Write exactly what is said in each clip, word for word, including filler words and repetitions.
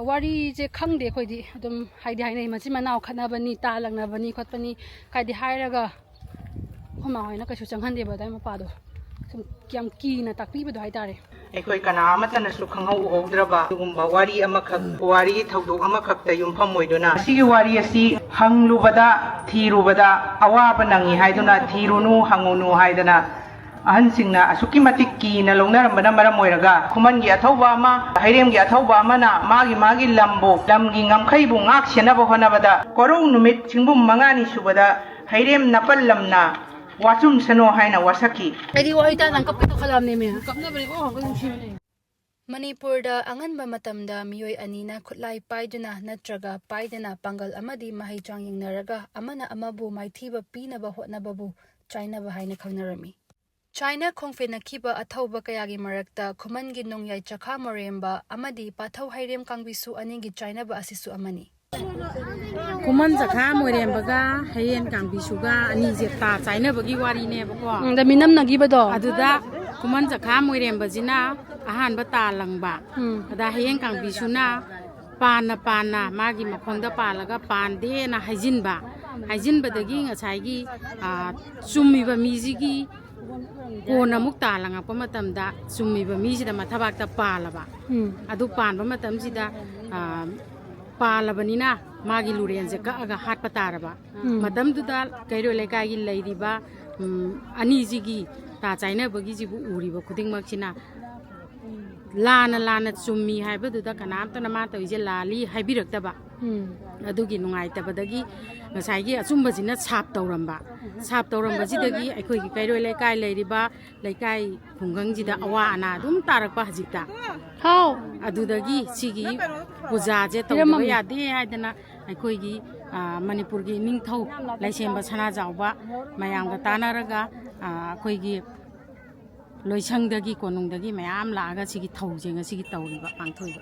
ꯋꯥꯔꯤꯁꯦ ꯈꯪꯗꯦ ꯑꯩꯈꯣꯏꯗꯤ꯫ ꯑꯗꯨꯝ ꯍꯥꯏꯗꯤ ꯍꯥꯏꯅꯩ, ꯃꯆꯤꯟ ꯃꯅꯥꯎ ꯈꯠꯅꯕꯅꯤ, ꯇꯥ ꯂꯪꯅꯕꯅꯤ ꯈꯣꯠꯄꯅꯤ ꯀꯥꯏꯗꯤ ꯍꯥꯏꯔꯒ ꯑꯩꯈꯣꯏ ꯃꯥ ꯍꯣꯏꯅ ꯀꯩꯁꯨ ꯆꯪꯍꯟꯗꯦꯕ ꯑꯗꯥꯏ ꯃꯄꯥꯗꯣ꯫ ꯁꯨꯝ ꯌꯥꯝ ꯀꯤꯅ ꯇꯥꯛꯄꯤꯕꯗꯣ ꯍꯥꯏꯇꯥꯔꯦ꯫ ꯑꯩꯈꯣꯏ ꯀꯅꯥ ꯑꯃꯠꯇꯅꯁꯨ ꯈꯪꯍꯧ ꯎꯍꯧꯗ꯭ꯔꯕ ꯑꯗꯨꯒꯨꯝꯕ ꯋꯥꯔꯤ ꯑꯃꯈꯛ, ꯋꯥꯔꯤ ꯊꯧꯗꯣꯛ ꯑꯃꯈꯛꯇ ꯌꯨꯝꯐꯝ ꯑꯣꯏꯗꯨꯅ ꯃꯁꯤꯒꯤ ꯋꯥꯔꯤ ꯑꯁꯤ ꯍꯪꯂꯨꯕꯗ, ꯊꯤꯔꯨꯕꯗ ꯑꯋꯥꯕ ꯅꯪꯉꯤ ꯍꯥꯏꯗꯨꯅ ꯊꯤꯔꯨꯅꯨ, ꯍꯪꯉꯨꯅꯨ ꯍꯥꯏꯗꯅ ꯑꯍꯟꯁꯤꯡꯅ ꯑꯁꯨꯛꯀꯤ ꯃꯇꯤꯛ ꯀꯤꯅ ꯂꯧꯅꯔꯝꯕꯅ ꯃꯔꯝ ꯑꯣꯏꯔꯒ ꯈꯨꯃꯟꯒꯤ ꯑꯊꯧꯕ ꯑꯃ, ꯍꯩꯔꯦꯝꯒꯤ ꯑꯊꯧꯕ ꯑꯃꯅ ꯃꯥꯒꯤ ꯃꯥꯒꯤ ꯂꯝꯕꯨ, ꯂꯝꯒꯤ ꯉꯝꯈꯩꯕꯨ ꯉꯥꯛ ꯁꯦꯟꯅꯕ ꯍꯣꯠꯅꯕꯗ ꯀꯣꯔꯧ ꯅꯨꯃꯤꯠ ꯆꯤꯡꯕꯨꯝ ꯃꯉꯥꯅꯤ ꯁꯨꯕꯗ ꯍꯩꯔꯦꯝ ꯅꯄꯜ ꯂꯝꯅ ꯋꯥꯆꯨꯝꯁꯅꯣ ꯍꯥꯏꯅ ꯋꯥꯁꯛꯈꯤ꯫ ꯑꯩꯗꯤ ꯋꯥꯍꯩ ꯇꯥꯗꯅ ꯀꯞꯀꯦ ꯇꯧꯈꯠꯂꯛꯑꯕꯅꯦꯃꯤ꯫ ꯀꯞꯅꯕꯅꯦ, ꯑꯣ, ꯑꯩꯈꯣꯏ ꯅꯨꯡꯁꯤꯕꯅꯦ꯫ ꯃꯅꯤꯄꯨꯔꯗ ꯑꯉꯟꯕ ꯃꯇꯝꯗ ꯃꯤꯑꯣꯏ ꯑꯅꯤꯅ ꯈꯨꯠꯂꯥꯏ ꯄꯥꯏꯗꯨꯅ ꯅꯠꯇ꯭ꯔꯒ ꯄꯥꯏꯗꯅ ꯄꯥꯡꯒꯜ ꯑꯃꯗꯤ ꯃꯍꯩ ꯆꯥꯡ ꯌꯦꯡꯅꯔꯒ ꯑꯃꯅ ꯑꯃꯕꯨ ꯃꯥꯏꯊꯤꯕ ꯄꯤꯅꯕ ꯍꯣꯠꯅꯕꯕꯨ ꯆꯥꯏꯅꯕ ꯍꯥꯏꯅ ꯈꯪꯅꯔꯝꯃꯤ꯫ ꯆꯥꯏꯅ ꯈꯣꯡꯐꯦꯟꯅꯈꯤꯕ ꯑꯊꯧꯕ ꯀꯌꯥꯒꯤ ꯃꯔꯛꯇ ꯈꯨꯃꯟꯒꯤ ꯅꯣꯡꯌꯥꯏ ꯆꯈꯥ ꯃꯣꯔꯦꯝꯕ ꯑꯃꯗꯤ ꯄꯥꯊꯧ ꯍꯩꯔꯦꯝ ꯀꯥꯡꯕꯤꯁꯨ ꯑꯅꯤꯒꯤ ꯆꯥꯏꯅꯕ ꯑꯁꯤꯁꯨ ꯑꯃꯅꯤ꯫ ꯈꯨꯃꯟ ꯆꯈꯥ ꯃꯣꯏꯔꯦꯝꯕꯒ ꯍꯩꯔꯦꯝ ꯀꯥꯡꯕꯤꯁꯨꯒ ꯑꯅꯤꯁꯦ ꯇꯥ ꯆꯥꯏꯅꯕꯒꯤ ꯋꯥꯔꯤꯅꯦꯕꯀꯣ꯫ ꯎꯝ, ꯑꯗ ꯃꯤꯅꯝꯅꯈꯤꯕꯗꯣ꯫ ꯑꯗꯨꯗ ꯈꯨꯃꯟ ꯆꯈꯥ ꯃꯣꯏꯔꯦꯝꯕꯁꯤꯅ ꯑꯍꯥꯟꯕ ꯇꯥ ꯂꯪꯕ꯫ ꯎꯝ꯫ ꯑꯗ ꯍꯩꯔꯦꯝ ꯀꯥꯡꯕꯤꯁꯨꯅ ꯄꯥꯟꯅ ꯄꯥꯟꯅ ꯃꯥꯒꯤ ꯃꯈꯣꯡꯗ ꯄꯥꯜꯂꯒ ꯄꯥꯟꯗꯦꯅ ꯍꯥꯏꯖꯤꯟꯕ꯫ ꯍꯥꯏꯖꯤꯟꯕꯗꯒꯤ ꯉꯁꯥꯏꯒꯤ, ꯑ, ꯆꯨꯝꯃꯤꯕ ꯃꯤꯁꯤꯒꯤ ꯀꯣꯟꯅ ꯑꯃꯨꯛ ꯇꯥ ꯂꯪꯉꯛꯄ ꯃꯇꯝꯗ ꯆꯨꯝꯃꯤꯕ ꯃꯤꯁꯤꯗ ꯃꯊꯕꯥꯛꯇ ꯄꯥꯜꯂꯕ꯫ ꯎꯝ꯫ ꯑꯗꯨ ꯄꯥꯟꯕ ꯃꯇꯝꯁꯤꯗ, ꯑ, ꯄꯥꯜꯂꯕꯅꯤꯅ ꯃꯥꯒꯤ ꯂꯨꯔꯦꯟꯁꯦ ꯀꯛꯑꯒ ꯍꯥꯠꯄ ꯇꯥꯔꯕ꯫ ꯎꯝ꯫ ꯃꯇꯝꯗꯨꯗ ꯀꯩꯔꯣꯏ ꯂꯩꯀꯥꯏꯒꯤ ꯂꯩꯔꯤꯕ, ꯎꯝ, ꯑꯅꯤꯁꯤꯒꯤ ꯇꯥ ꯆꯥꯏꯅꯕꯒꯤꯁꯤꯕꯨ ꯎꯔꯤꯕ ꯈꯨꯗꯤꯡꯃꯛꯁꯤꯅ ꯂꯥꯟꯅ ꯂꯥꯟꯅ ꯆꯨꯝꯃꯤ ꯍꯥꯏꯕꯗꯨꯗ ꯀꯅꯥꯝꯇꯅ ꯃꯥ ꯇꯧꯔꯤꯁꯦ ꯂꯥꯜꯂꯤ ꯍꯥꯏꯕꯤꯔꯛꯇꯕ꯫ ꯎꯝ꯫ ꯑꯗꯨꯒꯤ ꯅꯨꯡꯉꯥꯏꯇꯕꯗꯒꯤ ꯉꯁꯥꯏꯒꯤ ꯑꯆꯨꯝꯕꯁꯤꯅ ꯁꯥꯞ ꯇꯧꯔꯝꯕ꯫ ꯁꯥꯞ ꯇꯧꯔꯝꯕꯁꯤꯗꯒꯤ ꯑꯩꯈꯣꯏꯒꯤ ꯀꯩꯔꯣꯏ ꯂꯩꯀꯥꯏ ꯂꯩꯔꯤꯕ ꯂꯩꯀꯥꯏ ꯈꯨꯡꯒꯪꯁꯤꯗ ꯑꯋꯥ ꯑꯅꯥ ꯑꯗꯨꯝ ꯇꯥꯔꯛꯄ ꯍꯧꯖꯤꯛꯇ꯫ ꯍꯥꯎ꯫ ꯑꯗꯨꯗꯒꯤ ꯁꯤꯒꯤ ꯄꯨꯖꯥꯁꯦ ꯇꯧꯗꯕ ꯄꯤꯔꯝꯃꯝꯃꯦ꯫ ꯌꯥꯗꯦ ꯍꯥꯏꯗꯅ ꯑꯩꯈꯣꯏꯒꯤ, ꯑ, ꯃꯅꯤꯄꯨꯔꯒꯤ ꯅꯤꯡꯊꯧ ꯂꯩꯁꯦꯝꯕ ꯁꯅꯥꯖꯥꯎꯕ ꯃꯌꯥꯝꯒ ꯇꯥꯟꯅꯔꯒ, ꯑ, ꯑꯩꯈꯣꯏꯒꯤ ꯂꯣꯏꯁꯪꯗꯒꯤ ꯀꯣꯅꯨꯡꯗꯒꯤ ꯃꯌꯥꯝ ꯂꯥꯛꯑꯒ ꯁꯤꯒꯤ ꯊꯧꯁꯦ ꯉꯁꯤꯒꯤ ꯇꯧꯔꯤꯕ, ꯄꯥꯡꯊꯣꯛꯏꯕ꯫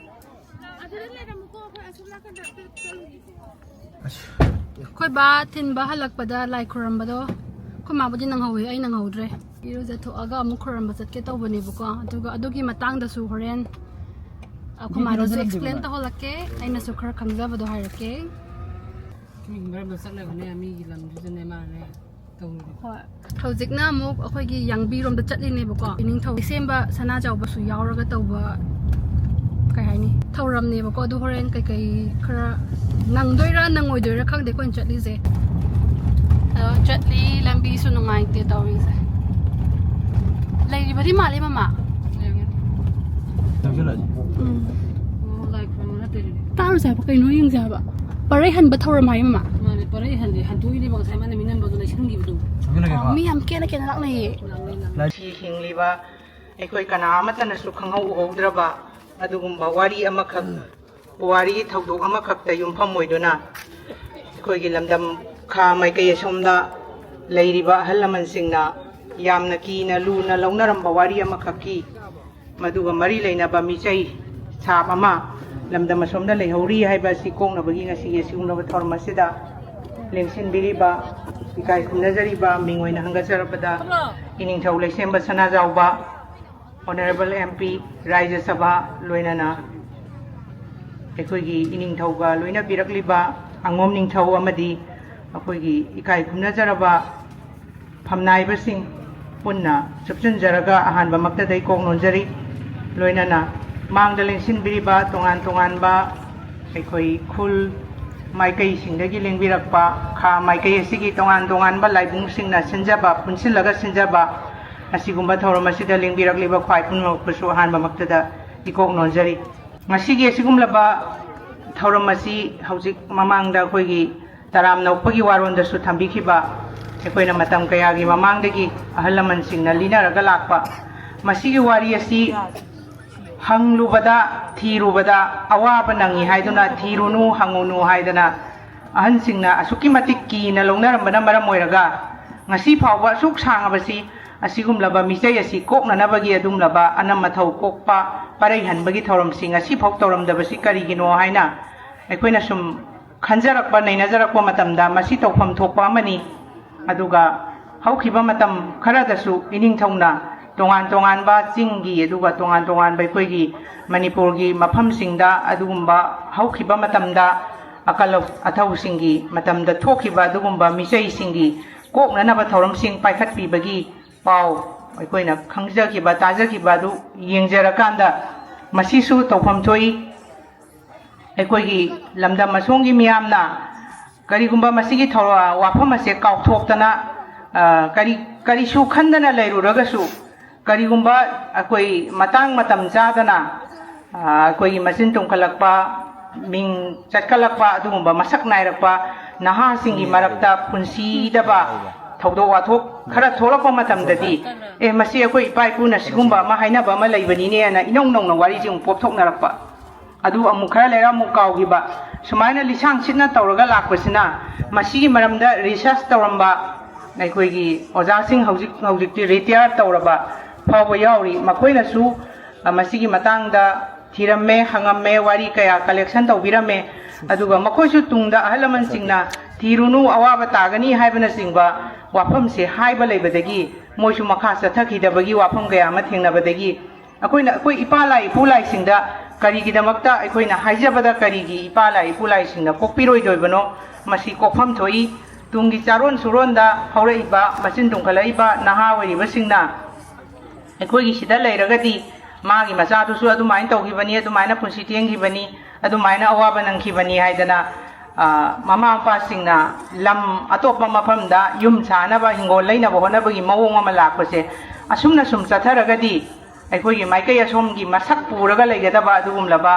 ꯑꯩꯈꯣꯏ ꯕꯥ ꯊꯤꯟꯕ ꯍꯜꯂꯛꯄꯗ ꯂꯥꯏ ꯈꯨꯔꯝꯕꯗꯣ ꯑꯩꯈꯣꯏ ꯃꯥꯕꯨꯗꯤ ꯅꯪꯍꯧꯋꯤ, ꯑꯩ ꯅꯪꯍꯧꯗ꯭ꯔꯦ꯫ ꯏꯔꯨꯖꯊꯣꯛꯑꯒ ꯑꯃꯨꯛ ꯈꯨꯔꯝꯕ ꯆꯠꯀꯦ ꯇꯧꯕꯅꯦꯕꯀꯣ꯫ ꯑꯗꯨꯒ ꯑꯗꯨꯒꯤ ꯃꯇꯥꯡꯗꯁꯨ ꯍꯣꯔꯦꯟ ꯑꯩꯈꯣꯏ ꯃꯥꯗꯁꯨ ꯑꯦꯛꯁꯄ꯭ꯂꯦꯟ ꯇꯧꯍꯜꯂꯛꯀꯦ, ꯑꯩꯅꯁꯨ ꯈꯔ ꯈꯪꯖꯕꯗꯣ ꯍꯥꯏꯔꯛꯀꯦ꯫ ꯃꯤꯒꯤ ꯃꯔꯝꯗ ꯆꯠꯂꯒꯅꯦ, ꯃꯤꯒꯤ ꯂꯝꯗꯨꯗꯅꯦ ꯃꯥꯅꯦ ꯇꯧꯔꯤꯗꯣ꯫ ꯍꯣꯏ꯫ ꯍꯧꯖꯤꯛꯅ ꯑꯃꯨꯛ ꯑꯩꯈꯣꯏꯒꯤ ꯌꯥꯡꯕꯤꯔꯣꯝꯗ ꯆꯠꯂꯤꯅꯦꯕꯀꯣ꯫ ꯏꯅꯤꯡꯊꯧ ꯁꯦꯝꯕ ꯁꯅꯥꯖꯥꯎꯕꯁꯨ ꯌꯥꯎꯔꯒ ꯇꯧꯕ, ꯀꯩ ꯍꯥꯏꯅꯤ, ꯊꯧꯔꯝꯅꯦꯕꯀꯣ꯫ ꯑꯗꯨ ꯍꯣꯔꯦꯟ ꯀꯩꯀꯩ ꯈꯔ ꯅꯪꯗꯣꯏꯔꯥ ꯅꯪꯉꯣꯏꯗꯣꯏꯔꯥ ꯈꯪꯗꯦ ꯑꯩꯈꯣꯏꯅ ꯆꯠꯂꯤꯁꯦ꯫ ꯑꯗꯣ ꯆꯠꯂꯤ, ꯂꯝꯕꯤꯁꯨ ꯅꯨꯡꯉꯥꯏꯇꯦ ꯇꯧꯔꯤꯁꯦ꯫ ꯂꯩꯔꯤꯕꯗꯤ ꯃꯥꯜꯂꯤ ꯃꯃꯥ꯫ ꯎꯝ꯫ ꯑꯣ, ꯂꯥꯏ ꯈꯨꯔꯨꯝꯕ ꯅꯠꯇꯦꯅꯦ꯫ ꯇꯥꯔꯨꯁꯦ ꯍꯥꯏꯕ, ꯀꯩꯅꯣ ꯌꯦꯡꯁꯦ ꯍꯥꯏꯕ꯫ ꯄꯔꯩ ꯍꯟꯕ ꯊꯧꯔꯝ ꯍꯥꯏ ꯃꯃꯥ꯫ ꯃꯥꯅꯦ, ꯄꯔꯩ ꯍꯟꯗꯦ, ꯍꯟꯗꯣꯛꯏꯅꯦꯕ ꯉꯁꯥꯏ ꯃꯥꯅ ꯃꯤꯅꯝꯕꯗꯣ ꯂꯩꯁꯟꯈꯤꯕꯗꯣ꯫ ꯑꯣ, ꯃꯤ ꯌꯥꯝ ꯀꯦꯅ ꯀꯦꯅ ꯂꯥꯛꯅꯩꯌꯦ꯫ ꯁꯤ ꯍꯤꯡꯂꯤꯕ ꯑꯩꯈꯣꯏ ꯀꯅꯥ ꯑꯃꯠꯇꯅꯁꯨ ꯈꯪꯍꯧ ꯎꯍꯧꯗ꯭ꯔꯕ ꯑꯗꯨꯒꯨꯝꯕ ꯋꯥꯔꯤ ꯑꯃꯈꯛ, ꯄꯨꯋꯥꯔꯤꯒꯤ ꯊꯧꯗꯣꯛ ꯑꯃꯈꯛꯇ ꯌꯨꯝꯐꯝ ꯑꯣꯏꯗꯨꯅ ꯑꯩꯈꯣꯏꯒꯤ ꯂꯝꯗꯝ ꯈꯥ ꯃꯥꯏꯀꯩ ꯑꯁꯣꯝꯗ ꯂꯩꯔꯤꯕ ꯑꯍꯜ ꯂꯃꯟꯁꯤꯡꯅ ꯌꯥꯝꯅ ꯀꯤꯅ ꯂꯨꯅ ꯂꯧꯅꯔꯝꯕ ꯋꯥꯔꯤ ꯑꯃꯈꯛꯀꯤ ꯃꯗꯨꯒ ꯃꯔꯤ ꯂꯩꯅꯕ ꯃꯤꯆꯩ ꯁꯥꯞ ꯑꯃ ꯂꯝꯗꯝ ꯑꯁꯣꯝꯗ ꯂꯩꯍꯧꯔꯤ ꯍꯥꯏꯕ ꯑꯁꯤ ꯀꯣꯛꯅꯕꯒꯤ ꯉꯁꯤꯒꯤ ꯑꯁꯤꯒꯨꯝꯂꯕ ꯊꯧꯔꯝ ꯑꯁꯤꯗ ꯂꯦꯡꯁꯤꯟꯕꯤꯔꯤꯕ, ꯏꯀꯥꯏ ꯈꯨꯝꯅꯖꯔꯤꯕ ꯃꯤꯡ ꯑꯣꯏꯅ ꯍꯪꯒꯠꯆꯔꯕꯗ ꯏꯅꯤꯡꯊꯧ ꯂꯩꯁꯦꯝꯕ ꯁꯅꯥꯖꯥꯎꯕ, ꯑꯣꯅꯔꯦꯕꯜ ꯑꯦꯝ ꯄꯤ, ꯔꯥꯖ꯭ꯌ ꯁꯚꯥ, ꯂꯣꯏꯅꯅ ꯑꯩꯈꯣꯏꯒꯤ ꯏꯅꯤꯡꯊꯧꯒ ꯂꯣꯏꯅꯕꯤꯔꯛꯂꯤꯕ ꯑꯉꯣꯝ ꯅꯤꯡꯊꯧ ꯑꯃꯗꯤ ꯑꯩꯈꯣꯏꯒꯤ ꯏꯀꯥꯏ ꯈꯨꯝꯅꯖꯔꯕ ꯐꯝꯅꯥꯏꯕꯁꯤꯡ ꯄꯨꯟꯅ ꯆꯨꯞꯁꯤꯟꯖꯔꯒ ꯑꯍꯥꯟꯕꯃꯛꯇꯗ ꯏꯀꯣꯛ ꯅꯣꯟꯖꯔꯤ꯫ ꯂꯣꯏꯅꯅ ꯃꯥꯡꯗ ꯂꯦꯡꯁꯤꯟꯕꯤꯔꯤꯕ ꯇꯣꯉꯥꯟ ꯇꯣꯉꯥꯟꯕ ꯑꯩꯈꯣꯏ ꯈꯨꯜ ꯃꯥꯏꯀꯩꯁꯤꯡꯗꯒꯤ ꯂꯦꯡꯕꯤꯔꯛꯄ ꯈꯥ ꯃꯥꯏꯀꯩ ꯑꯁꯤꯒꯤ ꯇꯣꯉꯥꯟ ꯇꯣꯉꯥꯟꯕ ꯂꯥꯏꯕꯨꯡꯁꯤꯡꯅ ꯁꯤꯟꯖꯕ, ꯄꯨꯟꯁꯤꯜꯂꯒ ꯁꯤꯟꯖꯕ ꯑꯁꯤꯒꯨꯝꯕ ꯊꯧꯔꯝ ꯑꯁꯤꯗ ꯂꯦꯡꯕꯤꯔꯛꯂꯤꯕ ꯈ꯭ꯋꯥꯏ ꯄꯨꯝꯅꯃꯛꯄꯨꯁꯨ ꯑꯍꯥꯟꯕꯃꯛꯇꯗ ꯏꯀꯣꯛ ꯅꯣꯟꯖꯔꯤ꯫ ꯉꯁꯤꯒꯤ ꯑꯁꯤꯒꯨꯝꯂꯕ ꯊꯧꯔꯝ ꯑꯁꯤ ꯍꯧꯖꯤꯛ ꯃꯃꯥꯡꯗ ꯑꯩꯈꯣꯏꯒꯤ ꯇꯔꯥꯝꯅ ꯑꯣꯛꯄꯒꯤ ꯋꯥꯔꯣꯜꯗꯁꯨ ꯊꯝꯕꯤꯈꯤꯕ, ꯑꯩꯈꯣꯏꯅ ꯃꯇꯝ ꯀꯌꯥꯒꯤ ꯃꯃꯥꯡꯗꯒꯤ ꯑꯍꯜ ꯂꯃꯟꯁꯤꯡꯅ ꯂꯤꯅꯔꯒ ꯂꯥꯛꯄ ꯃꯁꯤꯒꯤ ꯋꯥꯔꯤ ꯑꯁꯤ ꯍꯪꯂꯨꯕꯗ, ꯊꯤꯔꯨꯕꯗ ꯑꯋꯥꯕ ꯅꯪꯉꯤ ꯍꯥꯏꯗꯨꯅ ꯊꯤꯔꯨꯅꯨ, ꯍꯪꯉꯨꯅꯨ ꯍꯥꯏꯗꯅ ꯑꯍꯟꯁꯤꯡꯅ ꯑꯁꯨꯛꯀꯤ ꯃꯇꯤꯛ ꯀꯤꯅ ꯂꯧꯅꯔꯝꯕꯅ ꯃꯔꯝ ꯑꯣꯏꯔꯒ ꯉꯁꯤ ꯐꯥꯎꯕ ꯑꯁꯨꯛ ꯁꯥꯡꯉꯕꯁꯤ ꯑꯁꯤꯒꯨꯝꯂꯕ ꯃꯤꯆꯩ ꯑꯁꯤ ꯀꯣꯛꯅꯅꯕꯒꯤ ꯑꯗꯨꯒꯨꯝꯂꯕ ꯑꯅꯝ ꯑꯊꯧ ꯀꯣꯛꯄ ꯄꯔꯩ ꯍꯟꯕꯒꯤ ꯊꯧꯔꯝꯁꯤ ꯉꯁꯤꯐꯥꯎ ꯇꯧꯔꯝꯗꯕꯁꯤ ꯀꯔꯤꯒꯤꯅꯣ ꯍꯥꯏꯅ ꯑꯩꯈꯣꯏꯅ ꯁꯨꯝ ꯈꯟꯖꯔꯛꯄ, ꯅꯩꯅꯖꯔꯛꯄ ꯃꯇꯝꯗ ꯃꯁꯤ ꯇꯧꯐꯝ ꯊꯣꯛꯄ ꯑꯃꯅꯤ꯫ ꯑꯗꯨꯒ ꯍꯧꯈꯤꯕ ꯃꯇꯝ ꯈꯔꯗꯁꯨ ꯏꯅꯤꯡꯊꯧꯅ ꯇꯣꯉꯥꯟ ꯇꯣꯉꯥꯟꯕ ꯆꯤꯡꯒꯤ, ꯑꯗꯨꯒ ꯇꯣꯉꯥꯟ ꯇꯣꯉꯥꯟꯕ ꯑꯩꯈꯣꯏꯒꯤ ꯃꯅꯤꯄꯨꯔꯒꯤ ꯃꯐꯝꯁꯤꯡꯗ ꯑꯗꯨꯒꯨꯝꯕ ꯍꯧꯈꯤꯕ ꯃꯇꯝꯗ ꯑꯀꯜ ꯑꯊꯧꯁꯤꯡꯒꯤ ꯃꯇꯝꯗ ꯊꯣꯛꯈꯤꯕ ꯑꯗꯨꯒꯨꯝꯕ ꯃꯤꯆꯩꯁꯤꯡꯒꯤ ꯀꯣꯛꯅꯅꯕ ꯊꯧꯔꯝꯁꯤꯡ ꯄꯥꯏꯈꯠꯄꯤꯕꯒꯤ ꯄꯥꯎ ꯑꯩꯈꯣꯏꯅ ꯈꯪꯖꯈꯤꯕ, ꯇꯥꯖꯈꯤꯕ ꯑꯗꯨ ꯌꯦꯡꯖꯔꯀꯥꯟꯗ ꯃꯁꯤꯁꯨ ꯇꯧꯐꯝ ꯊꯣꯛꯏ꯫ ꯑꯩꯈꯣꯏꯒꯤ ꯂꯝꯗꯝ ꯑꯁꯣꯝꯒꯤ ꯃꯤꯌꯥꯝꯅ ꯀꯔꯤꯒꯨꯝꯕ ꯃꯁꯤꯒꯤ ꯊꯧꯔ-, ꯋꯥꯐꯝ ꯑꯁꯦ ꯀꯥꯎꯊꯣꯛꯇꯅ, ꯑ, ꯀꯔꯤ, ꯀꯔꯤꯁꯨ ꯈꯟꯗꯅ ꯂꯩꯔꯨꯔꯒꯁꯨ, ꯀꯔꯤꯒꯨꯝꯕ ꯑꯩꯈꯣꯏ ꯃꯇꯥꯡ ꯃꯇꯝ ꯆꯥꯗꯅ, ꯑ, ꯑꯩꯈꯣꯏꯒꯤ ꯃꯆꯤꯟ ꯇꯨꯝꯈꯠꯂꯛꯄ, ꯃꯤꯡ ꯆꯠꯈꯠꯂꯛꯄ, ꯑꯗꯨꯒꯨꯝꯕ ꯃꯁꯛ ꯅꯥꯏꯔꯛꯄ ꯅꯍꯥꯁꯤꯡꯒꯤ ꯃꯔꯛꯇ ꯄꯨꯟꯁꯤꯗꯕ ꯊꯧꯗꯣꯛ ꯋꯥꯊꯣꯛ ꯈꯔ ꯊꯣꯛꯂꯛꯄ ꯃꯇꯝꯗꯗꯤ, "ꯑꯦ, ꯃꯁꯤ ꯑꯩꯈꯣꯏ ꯏꯄꯥ ꯏꯄꯨꯅ ꯁꯤꯒꯨꯝꯕ ꯑꯃ ꯍꯥꯏꯅꯕ ꯑꯃ ꯂꯩꯕꯅꯤꯅꯦꯅ" ꯏꯅꯧ ꯅꯧꯅ ꯋꯥꯔꯤꯁꯤ ꯑꯃꯨꯛ ꯄꯣꯛꯊꯣꯛꯅꯔꯛꯄ꯫ ꯑꯗꯨ ꯑꯃꯨꯛ ꯈꯔ ꯂꯩꯔ ꯑꯃꯨꯛ ꯀꯥꯎꯈꯤꯕ꯫ ꯁꯨꯃꯥꯏꯅ ꯂꯤꯁꯥꯡ ꯁꯤꯠꯅ ꯇꯧꯔꯒ ꯂꯥꯛꯄꯁꯤꯅ, ꯃꯁꯤꯒꯤ ꯃꯔꯝꯗ ꯔꯤꯁꯔꯁ ꯇꯧꯔꯝꯕ ꯑꯩꯈꯣꯏꯒꯤ ꯑꯣꯖꯥꯁꯤꯡ, ꯍꯧꯖꯤꯛ, ꯍꯧꯖꯤꯛꯇꯤ ꯔꯤꯇꯥꯌꯔ ꯇꯧꯔꯕ ꯐꯥꯎꯕ ꯌꯥꯎꯔꯤ꯫ ꯃꯈꯣꯏꯅꯁꯨ, ꯑ, ꯃꯁꯤꯒꯤ ꯃꯇꯥꯡꯗ ꯊꯤꯔꯝꯃꯦ, ꯍꯪꯉꯝꯃꯦ, ꯋꯥꯔꯤ ꯀꯌꯥ ꯀꯂꯦꯛꯁꯟ ꯇꯧꯕꯤꯔꯝꯃꯦ꯫ ꯑꯗꯨꯒ ꯃꯈꯣꯏꯁꯨ ꯇꯨꯡꯗ ꯑꯍꯜ ꯂꯃꯟꯁꯤꯡꯅ, "ꯊꯤꯔꯨꯅꯨ, ꯑꯋꯥꯕ ꯇꯥꯒꯅꯤ" ꯍꯥꯏꯕꯅꯆꯤꯡꯕ ꯋꯥꯐꯝꯁꯦ ꯍꯥꯏꯕ ꯂꯩꯕꯗꯒꯤ, ꯃꯣꯏꯁꯨ ꯃꯈꯥ ꯆꯠꯊꯈꯤꯗꯕꯒꯤ ꯋꯥꯐꯝ ꯀꯌꯥ ꯑꯃ ꯊꯦꯡꯅꯕꯗꯒꯤ, ꯑꯩꯈꯣꯏꯅ ꯑꯩꯈꯣꯏ ꯏꯄꯥ ꯂꯥꯏ ꯏꯄꯨ ꯂꯥꯏꯁꯤꯡꯗ ꯀꯔꯤꯒꯤꯗꯃꯛꯇ ꯑꯩꯈꯣꯏꯅ ꯍꯥꯏꯖꯕꯗ ꯀꯔꯤꯒꯤ ꯏꯄꯥ ꯂꯥꯏ ꯏꯄꯨ ꯂꯥꯏꯁꯤꯡꯅ ꯀꯣꯛꯄꯤꯔꯣꯏꯗꯣꯏꯕꯅꯣ? ꯃꯁꯤ ꯀꯣꯛꯐꯝ ꯊꯣꯛꯏ꯫ ꯇꯨꯡꯒꯤ ꯆꯥꯔꯣꯟ ꯁꯨꯔꯣꯟꯗ ꯍꯧꯔꯛꯏꯕ, ꯃꯆꯤꯟ ꯇꯨꯝꯈꯠꯂꯛꯏꯕ ꯅꯍꯥ ꯑꯣꯏꯔꯤꯕꯁꯤꯡꯅ ꯑꯩꯈꯣꯏꯒꯤ ꯁꯤꯗ ꯂꯩꯔꯒꯗꯤ ꯃꯥꯒꯤ ꯃꯆꯥꯗꯨꯁꯨ ꯑꯗꯨꯃꯥꯏꯅ ꯇꯧꯈꯤꯕꯅꯤ, ꯑꯗꯨꯃꯥꯏꯅ ꯄꯨꯟꯁꯤ ꯇꯦꯟꯈꯤꯕꯅꯤ, ꯑꯗꯨꯃꯥꯏꯅ ꯑꯋꯥꯕ ꯅꯪꯈꯤꯕꯅꯤ ꯍꯥꯏꯗꯅ, ꯑ, ꯃꯃꯥ ꯃꯄꯥꯁꯤꯡꯅ ꯂꯝ ꯑꯇꯣꯞꯄ ꯃꯐꯝꯗ ꯌꯨꯝ ꯁꯥꯅꯕ, ꯍꯤꯡꯒꯣꯜ ꯂꯩꯅꯕ ꯍꯣꯠꯅꯕꯒꯤ ꯃꯑꯣꯡ ꯑꯃ ꯂꯥꯛꯄꯁꯦ, ꯑꯁꯨꯝꯅ ꯁꯨꯝ ꯆꯠꯊꯔꯒꯗꯤ ꯑꯩꯈꯣꯏꯒꯤ ꯃꯥꯏꯀꯩ ꯑꯁꯣꯝꯒꯤ ꯃꯁꯛ ꯄꯨꯔꯒ ꯂꯩꯒꯗꯕ ꯑꯗꯨꯒꯨꯝꯂꯕ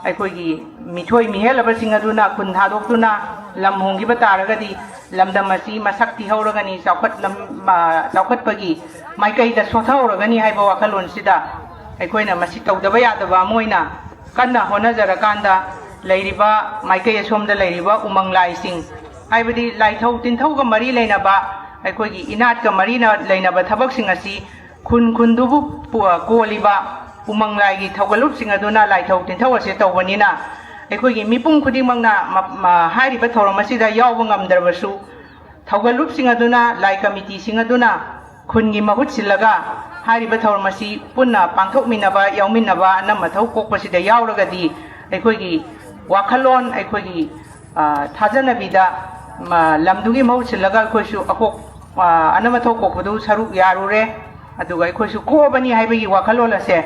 ꯑꯩꯈꯣꯏꯒꯤ ꯃꯤꯊꯣꯏ ꯃꯤꯍꯦꯜꯂꯕꯁꯤꯡ ꯑꯗꯨꯅ ꯈꯨꯟ ꯊꯥꯗꯣꯛꯇꯨꯅ ꯂꯝ ꯍꯣꯡꯈꯤꯕ ꯇꯥꯔꯒꯗꯤ, ꯂꯝꯗꯝ ꯑꯁꯤ ꯃꯁꯛ ꯊꯤꯍꯧꯔꯒꯅꯤ, ꯆꯥꯎꯈꯠꯂꯝ-, ꯃ-, ꯆꯥꯎꯈꯠꯄꯒꯤ ꯃꯥꯏꯀꯩꯗ ꯁꯣꯊꯍꯧꯔꯒꯅꯤ ꯍꯥꯏꯕ ꯋꯥꯈꯜꯂꯣꯟꯁꯤꯗ ꯑꯩꯈꯣꯏꯅ ꯃꯁꯤ ꯇꯧꯗꯕ ꯌꯥꯗꯕ ꯑꯃ ꯑꯣꯏꯅ ꯀꯟꯅ ꯍꯣꯠꯅꯖꯔꯀꯥꯟꯗ, ꯂꯩꯔꯤꯕ ꯃꯥꯏꯀꯩ ꯑꯁꯣꯝꯗ ꯂꯩꯔꯤꯕ ꯎꯃꯪ ꯂꯥꯏꯁꯤꯡ, ꯍꯥꯏꯕꯗꯤ ꯂꯥꯏꯊꯧ ꯇꯤꯟꯊꯧꯒ ꯃꯔꯤ ꯂꯩꯅꯕ, ꯑꯩꯈꯣꯏꯒꯤ ꯏꯅꯥꯠꯀ ꯃꯔꯤ ꯂꯩꯅꯕ ꯊꯕꯛꯁꯤꯡ ꯑꯁꯤ ꯈꯨꯟ ꯈꯨꯟꯗꯨꯕꯨ ꯄꯨ-, ꯀꯣꯜꯂꯤꯕ ꯎꯃꯪ ꯂꯥꯏꯒꯤ ꯊꯧꯒꯜꯂꯨꯞꯁꯤꯡ ꯑꯗꯨꯅ ꯂꯥꯏꯊꯧ ꯇꯤꯟꯊꯧ ꯑꯁꯦ ꯇꯧꯕꯅꯤꯅ, ꯑꯩꯈꯣꯏꯒꯤ ꯃꯤꯄꯨꯝ ꯈꯨꯗꯤꯡꯃꯛꯅ ꯃ-, ꯃ-, ꯍꯥꯏꯔꯤꯕ ꯊꯧꯔꯝ ꯑꯁꯤꯗ ꯌꯥꯎꯕ ꯉꯝꯗ꯭ꯔꯕꯁꯨ, ꯊꯧꯒꯜꯂꯨꯞꯁꯤꯡ ꯑꯗꯨꯅ, ꯂꯥꯏ ꯀꯃꯤꯇꯤꯁꯤꯡ ꯑꯗꯨꯅ ꯈꯨꯟꯒꯤ ꯃꯍꯨꯠ ꯁꯤꯜꯂꯒ ꯍꯥꯏꯔꯤꯕ ꯊꯧꯔꯝ ꯑꯁꯤ ꯄꯨꯟꯅ ꯄꯥꯡꯊꯣꯛꯃꯤꯟꯅꯕ, ꯌꯥꯎꯃꯤꯟꯅꯕ, ꯑꯅꯝ ꯑꯊꯧ ꯀꯣꯛꯄꯁꯤꯗ ꯌꯥꯎꯔꯒꯗꯤ ꯑꯩꯈꯣꯏꯒꯤ ꯋꯥꯈꯜꯂꯣꯟ, ꯑꯩꯈꯣꯏꯒꯤ, ꯑ, ꯊꯥꯖꯅꯕꯤꯗ, ꯃ, ꯂꯝꯗꯨꯒꯤ ꯃꯍꯨꯠ ꯁꯤꯜꯂꯒ ꯑꯩꯈꯣꯏꯁꯨ ꯑꯀꯣꯛ-, ꯑ, ꯑꯅꯝ ꯑꯊꯧ ꯀꯣꯛꯄꯗꯨ ꯁꯔꯨꯛ ꯌꯥꯔꯨꯔꯦ꯫ ꯑꯗꯨꯒ ꯑꯩꯈꯣꯏꯁꯨ ꯀꯣꯛꯑꯕꯅꯤ ꯍꯥꯏꯕꯒꯤ ꯋꯥꯈꯜꯂꯣꯟ ꯑꯁꯦ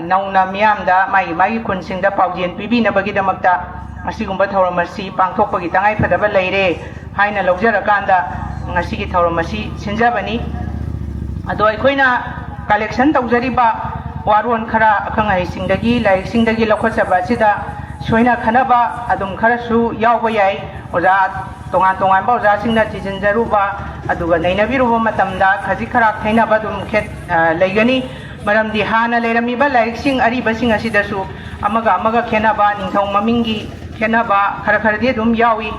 ꯅꯧꯅ ꯃꯤꯌꯥꯝꯗ ꯃꯥꯒꯤ ꯃꯥꯒꯤ ꯈꯨꯟꯁꯤꯡꯗ ꯄꯥꯎꯖꯦꯜ ꯄꯤꯕꯤꯅꯕꯒꯤꯗꯃꯛꯇ ꯑꯁꯤꯒꯨꯝꯕ ꯊꯧꯔꯝ ꯑꯁꯤ ꯄꯥꯡꯊꯣꯛꯄꯒꯤ ꯇꯉꯥꯏꯐꯗꯕ ꯂꯩꯔꯦ ꯍꯥꯏꯅ ꯂꯧꯖꯔꯀꯥꯟꯗ ꯉꯁꯤꯒꯤ ꯊꯧꯔꯝ ꯑꯁꯤ ꯁꯤꯟꯖꯕꯅꯤ꯫ ꯑꯗꯣ ꯑꯩꯈꯣꯏꯅ ꯀꯂꯦꯛꯁꯟ ꯇꯧꯖꯔꯤꯕ ꯋꯥꯔꯣꯜ ꯈꯔ ꯑꯈꯪ ꯑꯍꯩꯁꯤꯡꯗꯒꯤ, ꯂꯥꯏꯔꯤꯛꯁꯤꯡꯗꯒꯤ ꯂꯧꯈꯠꯆꯕ ꯑꯁꯤꯗ ꯁꯣꯏꯅ ꯈꯟꯅꯕ ꯑꯗꯨꯝ ꯈꯔꯁꯨ ꯌꯥꯎꯕ ꯌꯥꯏ꯫ ꯑꯣꯖꯥ, ꯇꯣꯉꯥꯟ ꯇꯣꯉꯥꯟꯕ ꯑꯣꯖꯥꯁꯤꯡꯅ ꯊꯤꯖꯤꯟꯖꯔꯨꯕ ꯑꯗꯨꯒ ꯅꯩꯅꯕꯤꯔꯨꯕ ꯃꯇꯝꯗ ꯈꯖꯤꯛ ꯈꯔꯥꯛ ꯈꯦꯠꯅꯕ ꯑꯗꯨꯝ ꯈꯦꯠ-, ꯑ, ꯂꯩꯒꯅꯤ꯫ ꯃꯔꯝꯗꯤ ꯍꯥꯟꯅ ꯂꯩꯔꯝꯃꯤꯕ ꯂꯥꯏꯔꯤꯛꯁꯤꯡ ꯑꯔꯤꯕꯁꯤꯡ ꯑꯁꯤꯗꯁꯨ ꯑꯃꯒ ꯑꯃꯒ ꯈꯦꯠꯅꯕ, ꯅꯤꯡꯊꯧ ꯃꯃꯤꯡꯒꯤ ꯈꯦꯠꯅꯕ ꯈꯔ ꯈꯔꯗꯤ ꯑꯗꯨꯝ ꯌꯥꯎꯏ꯫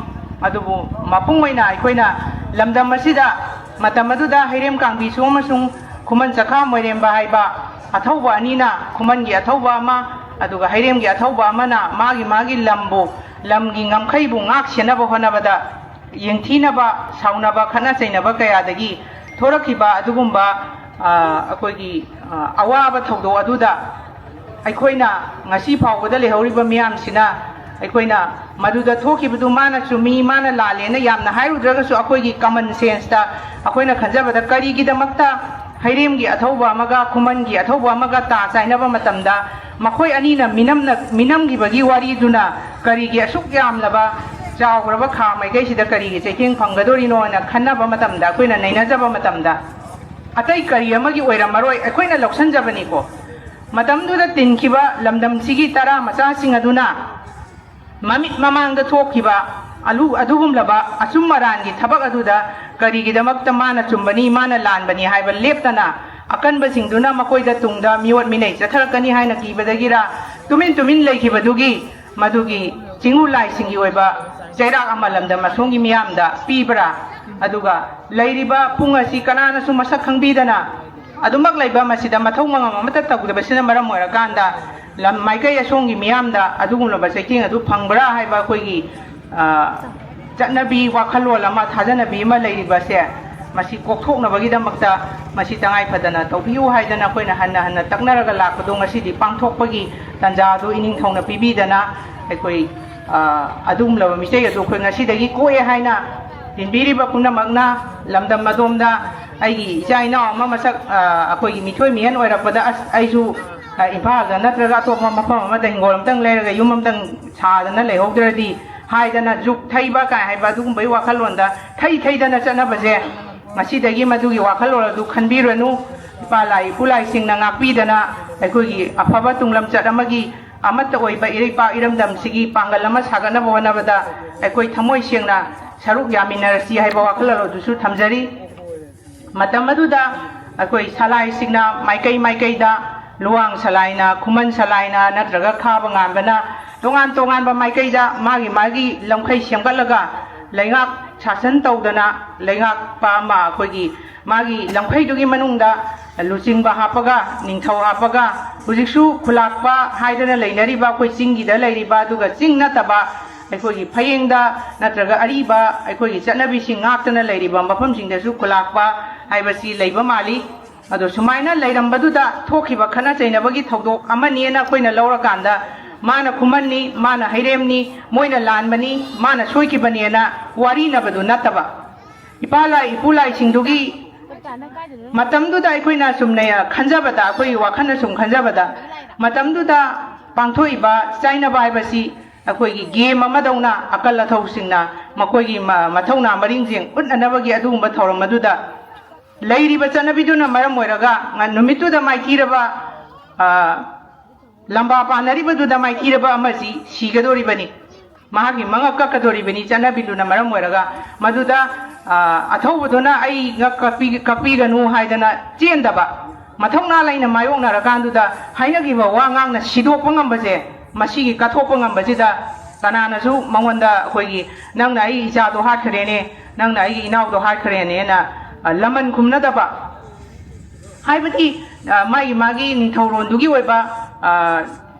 ꯑꯗꯨꯕꯨ ꯃꯄꯨꯡ ꯑꯣꯏꯅ ꯑꯩꯈꯣꯏꯅ ꯂꯝꯗꯝ ꯑꯁꯤꯗ ꯃꯇꯝ ꯑꯗꯨꯗ ꯍꯩꯔꯦꯝ ꯀꯥꯡꯕꯤꯁꯨ ꯑꯃꯁꯨꯡ ꯈꯨꯃꯟ ꯆꯈꯥ ꯃꯣꯏꯔꯦꯝꯕ ꯍꯥꯏꯕ ꯑꯊꯧꯕ ꯑꯅꯤꯅ, ꯈꯨꯃꯟꯒꯤ ꯑꯊꯧꯕ ꯑꯃ ꯑꯗꯨꯒ ꯍꯩꯔꯦꯝꯒꯤ ꯑꯊꯧꯕ ꯑꯃꯅ ꯃꯥꯒꯤ ꯃꯥꯒꯤ ꯂꯝꯕꯨ, ꯂꯝꯒꯤ ꯉꯝꯈꯩꯕꯨ ꯉꯥꯛ ꯁꯦꯟꯅꯕ ꯍꯣꯠꯅꯕꯗ ꯌꯦꯡꯊꯤꯅꯕ, ꯁꯥꯎꯅꯕ, ꯈꯠꯅ ꯆꯩꯅꯕ ꯀꯌꯥꯗꯒꯤ ꯊꯣꯔꯛꯈꯤꯕ ꯑꯗꯨꯒꯨꯝꯕ, ꯑ, ꯑꯩꯈꯣꯏꯒꯤ, ꯑ, ꯑꯋꯥꯕ ꯊꯧꯗꯣꯛ ꯑꯗꯨꯗ ꯑꯩꯈꯣꯏꯅ ꯉꯁꯤ ꯐꯥꯎꯕꯗ ꯂꯩꯍꯧꯔꯤꯕ ꯃꯤꯌꯥꯝꯁꯤꯅ ꯑꯩꯈꯣꯏꯅ ꯃꯗꯨꯗ ꯊꯣꯛꯈꯤꯕꯗꯨ ꯃꯥꯅ ꯆꯨꯝꯃꯤ, ꯃꯥꯅ ꯂꯥꯜꯂꯦꯅ ꯌꯥꯝꯅ ꯍꯥꯏꯔꯨꯗ꯭ꯔꯒꯁꯨ, ꯑꯩꯈꯣꯏꯒꯤ common senseꯇ ꯑꯩꯈꯣꯏꯅ ꯈꯟꯖꯕꯗ ꯀꯔꯤꯒꯤꯗꯃꯛꯇ ꯍꯩꯔꯦꯝꯒꯤ ꯑꯊꯧꯕ ꯑꯃꯒ ꯈꯨꯃꯟꯒꯤ ꯑꯊꯧꯕ ꯑꯃꯒ ꯇꯥ ꯆꯥꯏꯅꯕ ꯃꯇꯝꯗ ꯃꯈꯣꯏ ꯑꯅꯤꯅ ꯃꯤꯅꯝꯅ-, ꯃꯤꯅꯝꯈꯤꯕꯒꯤ ꯋꯥꯔꯤꯗꯨꯅ ꯀꯔꯤꯒꯤ ꯑꯁꯨꯛ ꯌꯥꯝꯂꯕ ꯆꯥꯎꯈ꯭ꯔꯕ ꯈꯥ ꯃꯥꯏꯀꯩꯁꯤꯗ ꯀꯔꯤꯒꯤ ꯆꯩꯊꯦꯡ ꯐꯪꯒꯗꯣꯔꯤꯅꯣ ꯍꯥꯏꯅ ꯈꯟꯅꯕ ꯃꯇꯝꯗ, ꯑꯩꯈꯣꯏꯅ ꯅꯩꯅꯖꯕ ꯃꯇꯝꯗ, ꯑꯇꯩ ꯀꯔꯤ ꯑꯃꯒꯤ ꯑꯣꯏꯔꯝꯃꯔꯣꯏ, ꯑꯩꯈꯣꯏꯅ ꯂꯧꯁꯟꯖꯕꯅꯤꯀꯣ꯫ ꯃꯇꯝꯗꯨꯗ ꯇꯤꯟꯈꯤꯕ ꯂꯝꯗꯝꯁꯤꯒꯤ ꯇꯔꯥ ꯃꯆꯥꯁꯤꯡ ꯑꯗꯨꯅ ꯃꯃꯤꯠ ꯃꯃꯥꯡꯗ ꯊꯣꯛꯈꯤꯕ ꯑꯂꯨ-, ꯑꯗꯨꯒꯨꯝꯂꯕ ꯑꯆꯨꯝ ꯑꯔꯥꯟꯒꯤ ꯊꯕꯛ ꯑꯗꯨꯗ ꯀꯔꯤꯒꯤꯗꯃꯛꯇ ꯃꯥꯅ ꯆꯨꯝꯕꯅꯤ, ꯃꯥꯅ ꯂꯥꯟꯕꯅꯤ ꯍꯥꯏꯕ ꯂꯦꯞꯇꯅ ꯑꯀꯟꯕꯁꯤꯡꯗꯨꯅ ꯃꯈꯣꯏꯗ ꯇꯨꯡꯗ ꯃꯤꯑꯣꯠ ꯃꯤꯅꯩ ꯆꯠꯊꯔꯛꯀꯅꯤ ꯍꯥꯏꯅ ꯀꯤꯕꯗꯒꯤꯔ ꯇꯨꯃꯤꯟ ꯇꯨꯃꯤꯟ ꯂꯩꯈꯤꯕꯗꯨꯒꯤ ꯃꯗꯨꯒꯤ ꯆꯤꯡꯉꯨ ꯂꯥꯏꯁꯤꯡꯒꯤ ꯑꯣꯏꯕ ꯆꯩꯔꯥꯛ ꯑꯃ ꯂꯝꯗꯝ ꯑꯁꯣꯝꯒꯤ ꯃꯤꯌꯥꯝꯗ ꯄꯤꯕ꯭ꯔꯥ? ꯑꯗꯨꯒ ꯂꯩꯔꯤꯕ ꯄꯨꯡ ꯑꯁꯤ ꯀꯅꯥꯅꯁꯨ ꯃꯁꯛ ꯈꯪꯕꯤꯗꯅ ꯑꯗꯨꯃꯛ ꯂꯩꯕ, ꯃꯁꯤꯗ ꯃꯊꯧ ꯃꯉꯝ ꯑꯃꯠꯇ ꯇꯧꯗꯕꯁꯤꯅ ꯃꯔꯝ ꯑꯣꯏꯔꯀꯥꯟꯗ ꯂꯝ ꯃꯥꯏꯀꯩ ꯑꯁꯣꯝꯒꯤ ꯃꯤꯌꯥꯝꯗ ꯑꯗꯨꯒꯨꯝꯂꯕ ꯆꯩꯊꯦꯡ ꯑꯗꯨ ꯐꯪꯕ꯭ꯔꯥ ꯍꯥꯏꯕ ꯑꯩꯈꯣꯏꯒꯤ, ꯑ, ꯆꯠꯅꯕꯤ, ꯋꯥꯈꯜꯂꯣꯟ ꯑꯃ, ꯊꯥꯖꯅꯕꯤ ꯑꯃ ꯂꯩꯔꯤꯕꯁꯦ ꯃꯁꯤ ꯀꯣꯛꯊꯣꯛꯅꯕꯒꯤꯗꯃꯛꯇ ꯃꯁꯤ ꯇꯉꯥꯏ ꯐꯗꯅ ꯇꯧꯕꯤꯌꯨ ꯍꯥꯏꯗꯅ ꯑꯩꯈꯣꯏꯅ ꯍꯟꯅ ꯍꯟꯅ ꯇꯛꯅꯔꯒ ꯂꯥꯛꯄꯗꯣ ꯉꯁꯤꯗꯤ ꯄꯥꯡꯊꯣꯛꯄꯒꯤ ꯇꯥꯟꯖꯥ ꯑꯗꯨ ꯏꯅꯤꯡꯊꯧꯅ ꯄꯤꯕꯤꯗꯅ ꯑꯩꯈꯣꯏ ꯑꯗꯨꯒꯨꯝꯂꯕ ꯃꯤꯇꯩ ꯑꯗꯨ ꯑꯩꯈꯣꯏ ꯉꯁꯤꯗꯒꯤ ꯀꯣꯛꯑꯦ ꯍꯥꯏꯅ ꯏꯟꯕꯤꯔꯤꯕ ꯄꯨꯝꯅꯃꯛꯅ ꯂꯝꯗꯝ ꯑꯗꯣꯝꯗ ꯑꯩꯒꯤ ꯏꯆꯥ ꯏꯅꯥꯎ ꯑꯃ ꯃꯁꯛ ꯑꯩꯈꯣꯏꯒꯤ ꯃꯤꯊꯣꯏ ꯃꯤꯍꯦꯟ ꯑꯣꯏꯔꯛꯄꯗ ꯑꯁ ꯑꯩꯁꯨ ꯏꯝꯐꯥꯜꯗ ꯅꯠꯇ꯭ꯔꯒ ꯑꯇꯣꯞꯄ ꯃꯐꯝ ꯑꯃꯗ ꯍꯤꯡꯒꯣꯜ ꯑꯃꯇꯪ ꯂꯩꯔꯒ ꯌꯨꯝ ꯑꯃꯇꯪ ꯁꯥꯗꯅ ꯂꯩꯍꯧꯗ꯭ꯔꯗꯤ ꯍꯥꯏꯗꯅ ꯖꯨꯛ ꯊꯩꯕ ꯀꯥꯏ ꯍꯥꯏꯕ ꯑꯗꯨꯒꯨꯝꯕꯒꯤ ꯋꯥꯈꯜꯂꯣꯟꯗ ꯊꯩ ꯊꯩꯗꯅ ꯆꯠꯅꯕꯁꯦ ꯉꯁꯤꯗꯒꯤ ꯃꯗꯨꯒꯤ ꯋꯥꯈꯜꯂꯣꯟ ꯑꯗꯨ ꯈꯟꯕꯤꯔꯅꯨ꯫ ꯏꯄꯥ ꯂꯥꯏ ꯏꯄꯨ ꯂꯥꯏꯁꯤꯡꯅ ꯉꯥꯛꯄꯤꯗꯅ ꯑꯩꯈꯣꯏꯒꯤ ꯑꯐꯕ ꯇꯨꯡꯂꯝꯆꯠ ꯑꯃꯒꯤ ꯑꯃꯠꯇ ꯑꯣꯏꯕ ꯏꯔꯩꯄꯥꯛ ꯏꯔꯝꯗꯝꯁꯤꯒꯤ ꯄꯥꯡꯒꯜ ꯑꯃ ꯁꯥꯒꯠꯅꯕ ꯍꯣꯠꯅꯕꯗ ꯑꯩꯈꯣꯏ ꯊꯃꯣꯏ ꯁꯦꯡꯅ ꯁꯔꯨꯛ ꯌꯥꯃꯤꯟꯅꯔꯁꯤ ꯍꯥꯏꯕ ꯋꯥꯈꯜꯂꯣꯟ ꯑꯗꯨꯁꯨ ꯊꯝꯖꯔꯤ꯫ ꯃꯇꯝ ꯑꯗꯨꯗ ꯑꯩꯈꯣꯏ ꯁꯂꯥꯏꯁꯤꯡꯅ ꯃꯥꯏꯀꯩ ꯃꯥꯏꯀꯩꯗ ꯂꯨꯋꯥꯡ ꯁꯂꯥꯏꯅ, ꯈꯨꯃꯟ ꯁꯂꯥꯏꯅ ꯅꯠꯇ꯭ꯔꯒ ꯈꯥꯕ ꯉꯥꯟꯕꯅ ꯇꯣꯉꯥꯟ ꯇꯣꯉꯥꯟꯕ ꯃꯥꯏꯀꯩꯗ ꯃꯥꯒꯤ ꯃꯥꯒꯤ ꯂꯝꯈꯩ ꯁꯦꯝꯒꯠꯂꯒ ꯂꯩꯉꯥꯛ ꯁꯥꯁꯟ ꯇꯧꯗꯅ ꯂꯩꯉꯥꯛꯄ ꯑꯃ ꯑꯩꯈꯣꯏꯒꯤ ꯃꯥꯒꯤ ꯂꯝꯈꯩꯗꯨꯒꯤ ꯃꯅꯨꯡꯗ ꯂꯨꯆꯤꯡꯕ ꯍꯥꯞꯄꯒ ꯅꯤꯡꯊꯧ ꯍꯥꯞꯄꯒ ꯍꯧꯖꯤꯛꯁꯨ ꯈꯨꯂꯥꯛꯄ ꯍꯥꯏꯗꯅ ꯂꯩꯅꯔꯤꯕ ꯑꯩꯈꯣꯏ ꯆꯤꯡꯒꯤꯗ ꯂꯩꯔꯤꯕ ꯑꯗꯨꯒ ꯆꯤꯡ ꯅꯠꯇꯕ ꯑꯩꯈꯣꯏꯒꯤ ꯐꯌꯦꯡꯗ ꯅꯠꯇ꯭ꯔꯒ ꯑꯔꯤꯕ ꯑꯩꯈꯣꯏꯒꯤ ꯆꯠꯅꯕꯤꯁꯤꯡ ꯉꯥꯛꯇꯅ ꯂꯩꯔꯤꯕ ꯃꯐꯝꯁꯤꯡꯗꯁꯨ ꯈꯨꯂꯥꯛꯄ ꯍꯥꯏꯕꯁꯤ ꯂꯩꯕ ꯃꯥꯜꯂꯤ꯫ ꯑꯗꯣ ꯁꯨꯃꯥꯏꯅ ꯂꯩꯔꯝꯕꯗꯨꯗ ꯊꯣꯛꯈꯤꯕ ꯈꯠꯅ ꯆꯩꯅꯕꯒꯤ ꯊꯧꯗꯣꯛ ꯑꯃꯅꯦꯅ ꯑꯩꯈꯣꯏꯅ ꯂꯧꯔꯀꯥꯟꯗ ꯃꯥꯅ ꯈꯨꯃꯟꯅꯤ, ꯃꯥꯅ ꯍꯩꯔꯦꯝꯅꯤ, ꯃꯣꯏꯅ ꯂꯥꯟꯕꯅꯤ, ꯃꯥꯅ ꯁꯣꯏꯈꯤꯕꯅꯦꯅ ꯋꯥꯔꯤꯅꯕꯗꯨ ꯅꯠꯇꯕ, ꯏꯄꯥ ꯂꯥꯏ ꯏꯄꯨ ꯂꯥꯏꯁꯤꯡꯗꯨꯒꯤ ꯃꯇꯝꯗꯨꯗ ꯑꯩꯈꯣꯏꯅ ꯁꯨꯝ ꯈꯟꯖꯕꯗ, ꯑꯩꯈꯣꯏꯒꯤ ꯋꯥꯈꯜꯅ ꯁꯨꯝ ꯈꯟꯖꯕꯗ, ꯃꯇꯝꯗꯨꯗ ꯄꯥꯡꯊꯣꯛꯏꯕ ꯆꯥꯏꯅꯕ ꯍꯥꯏꯕꯁꯤ ꯑꯩꯈꯣꯏꯒꯤ ꯒꯦꯝ ꯑꯃꯗꯧꯅ ꯑꯀꯜ ꯑꯊꯧꯁꯤꯡꯅ ꯃꯈꯣꯏꯒꯤ ꯃ- ꯃꯊꯧꯅꯥ ꯃꯔꯤꯡꯁꯤꯡ ꯎꯠꯅꯅꯕꯒꯤ ꯑꯗꯨꯒꯨꯝꯕ ꯊꯧꯔꯝ ꯑꯗꯨꯗ ꯂꯩꯔꯤꯕ ꯆꯠꯅꯕꯤꯗꯨꯅ ꯃꯔꯝ ꯑꯣꯏꯔꯒ ꯉ- ꯅꯨꯃꯤꯠꯇꯨꯗ ꯃꯥꯏꯊꯤꯔꯕ ꯑ, ꯂꯝꯕꯥ ꯄꯥꯟꯅꯔꯤꯕꯗꯨꯗ ꯃꯥꯏꯊꯤꯔꯕ ꯑꯃꯁꯤ ꯁꯤꯒꯗꯣꯔꯤꯕꯅꯤ, ꯃꯍꯥꯛꯀꯤ ꯃꯉꯛ ꯀꯛꯀꯗꯣꯔꯤꯕꯅꯤ ꯆꯠꯅꯕꯤꯗꯨꯅ ꯃꯔꯝ ꯑꯣꯏꯔꯒ꯫ ꯃꯗꯨꯗ ꯑ, ꯑꯊꯧꯕꯗꯨꯅ ꯑꯩ ꯉꯛ ꯀꯛꯄꯤ- ꯀꯛꯄꯤꯒꯅꯨ ꯍꯥꯏꯗꯅ ꯆꯦꯟꯗꯕ, ꯃꯊꯧꯅꯥ ꯂꯩꯅ ꯃꯥꯌꯣꯛꯅꯔꯀꯥꯟꯗꯨꯗ ꯍꯥꯏꯅꯈꯤꯕ ꯋꯥ ꯉꯥꯡꯅ ꯁꯤꯗꯣꯛꯄ ꯉꯝꯕꯁꯦ, ꯃꯁꯤꯒꯤ ꯀꯠꯊꯣꯛꯄ ꯉꯝꯕꯁꯤꯗ ꯀꯅꯥꯅꯁꯨ ꯃꯉꯣꯟꯗ ꯑꯩꯈꯣꯏꯒꯤ "ꯅꯪꯅ ꯑꯩ ꯏꯆꯥꯗꯣ ꯍꯥꯠꯈ꯭ꯔꯦꯅꯦ, ꯅꯪꯅ ꯑꯩꯒꯤ ꯏꯅꯥꯎꯗꯣ ꯍꯥꯠꯈ꯭ꯔꯦꯅꯦꯅ" ꯑ, ꯂꯃꯟ ꯈꯨꯝꯅꯗꯕ, ꯍꯥꯏꯕꯗꯤ ꯑ, ꯃꯥꯒꯤ ꯃꯥꯒꯤ ꯅꯤꯡꯊꯧꯔꯣꯟꯗꯨꯒꯤ ꯑꯣꯏꯕ ꯑ,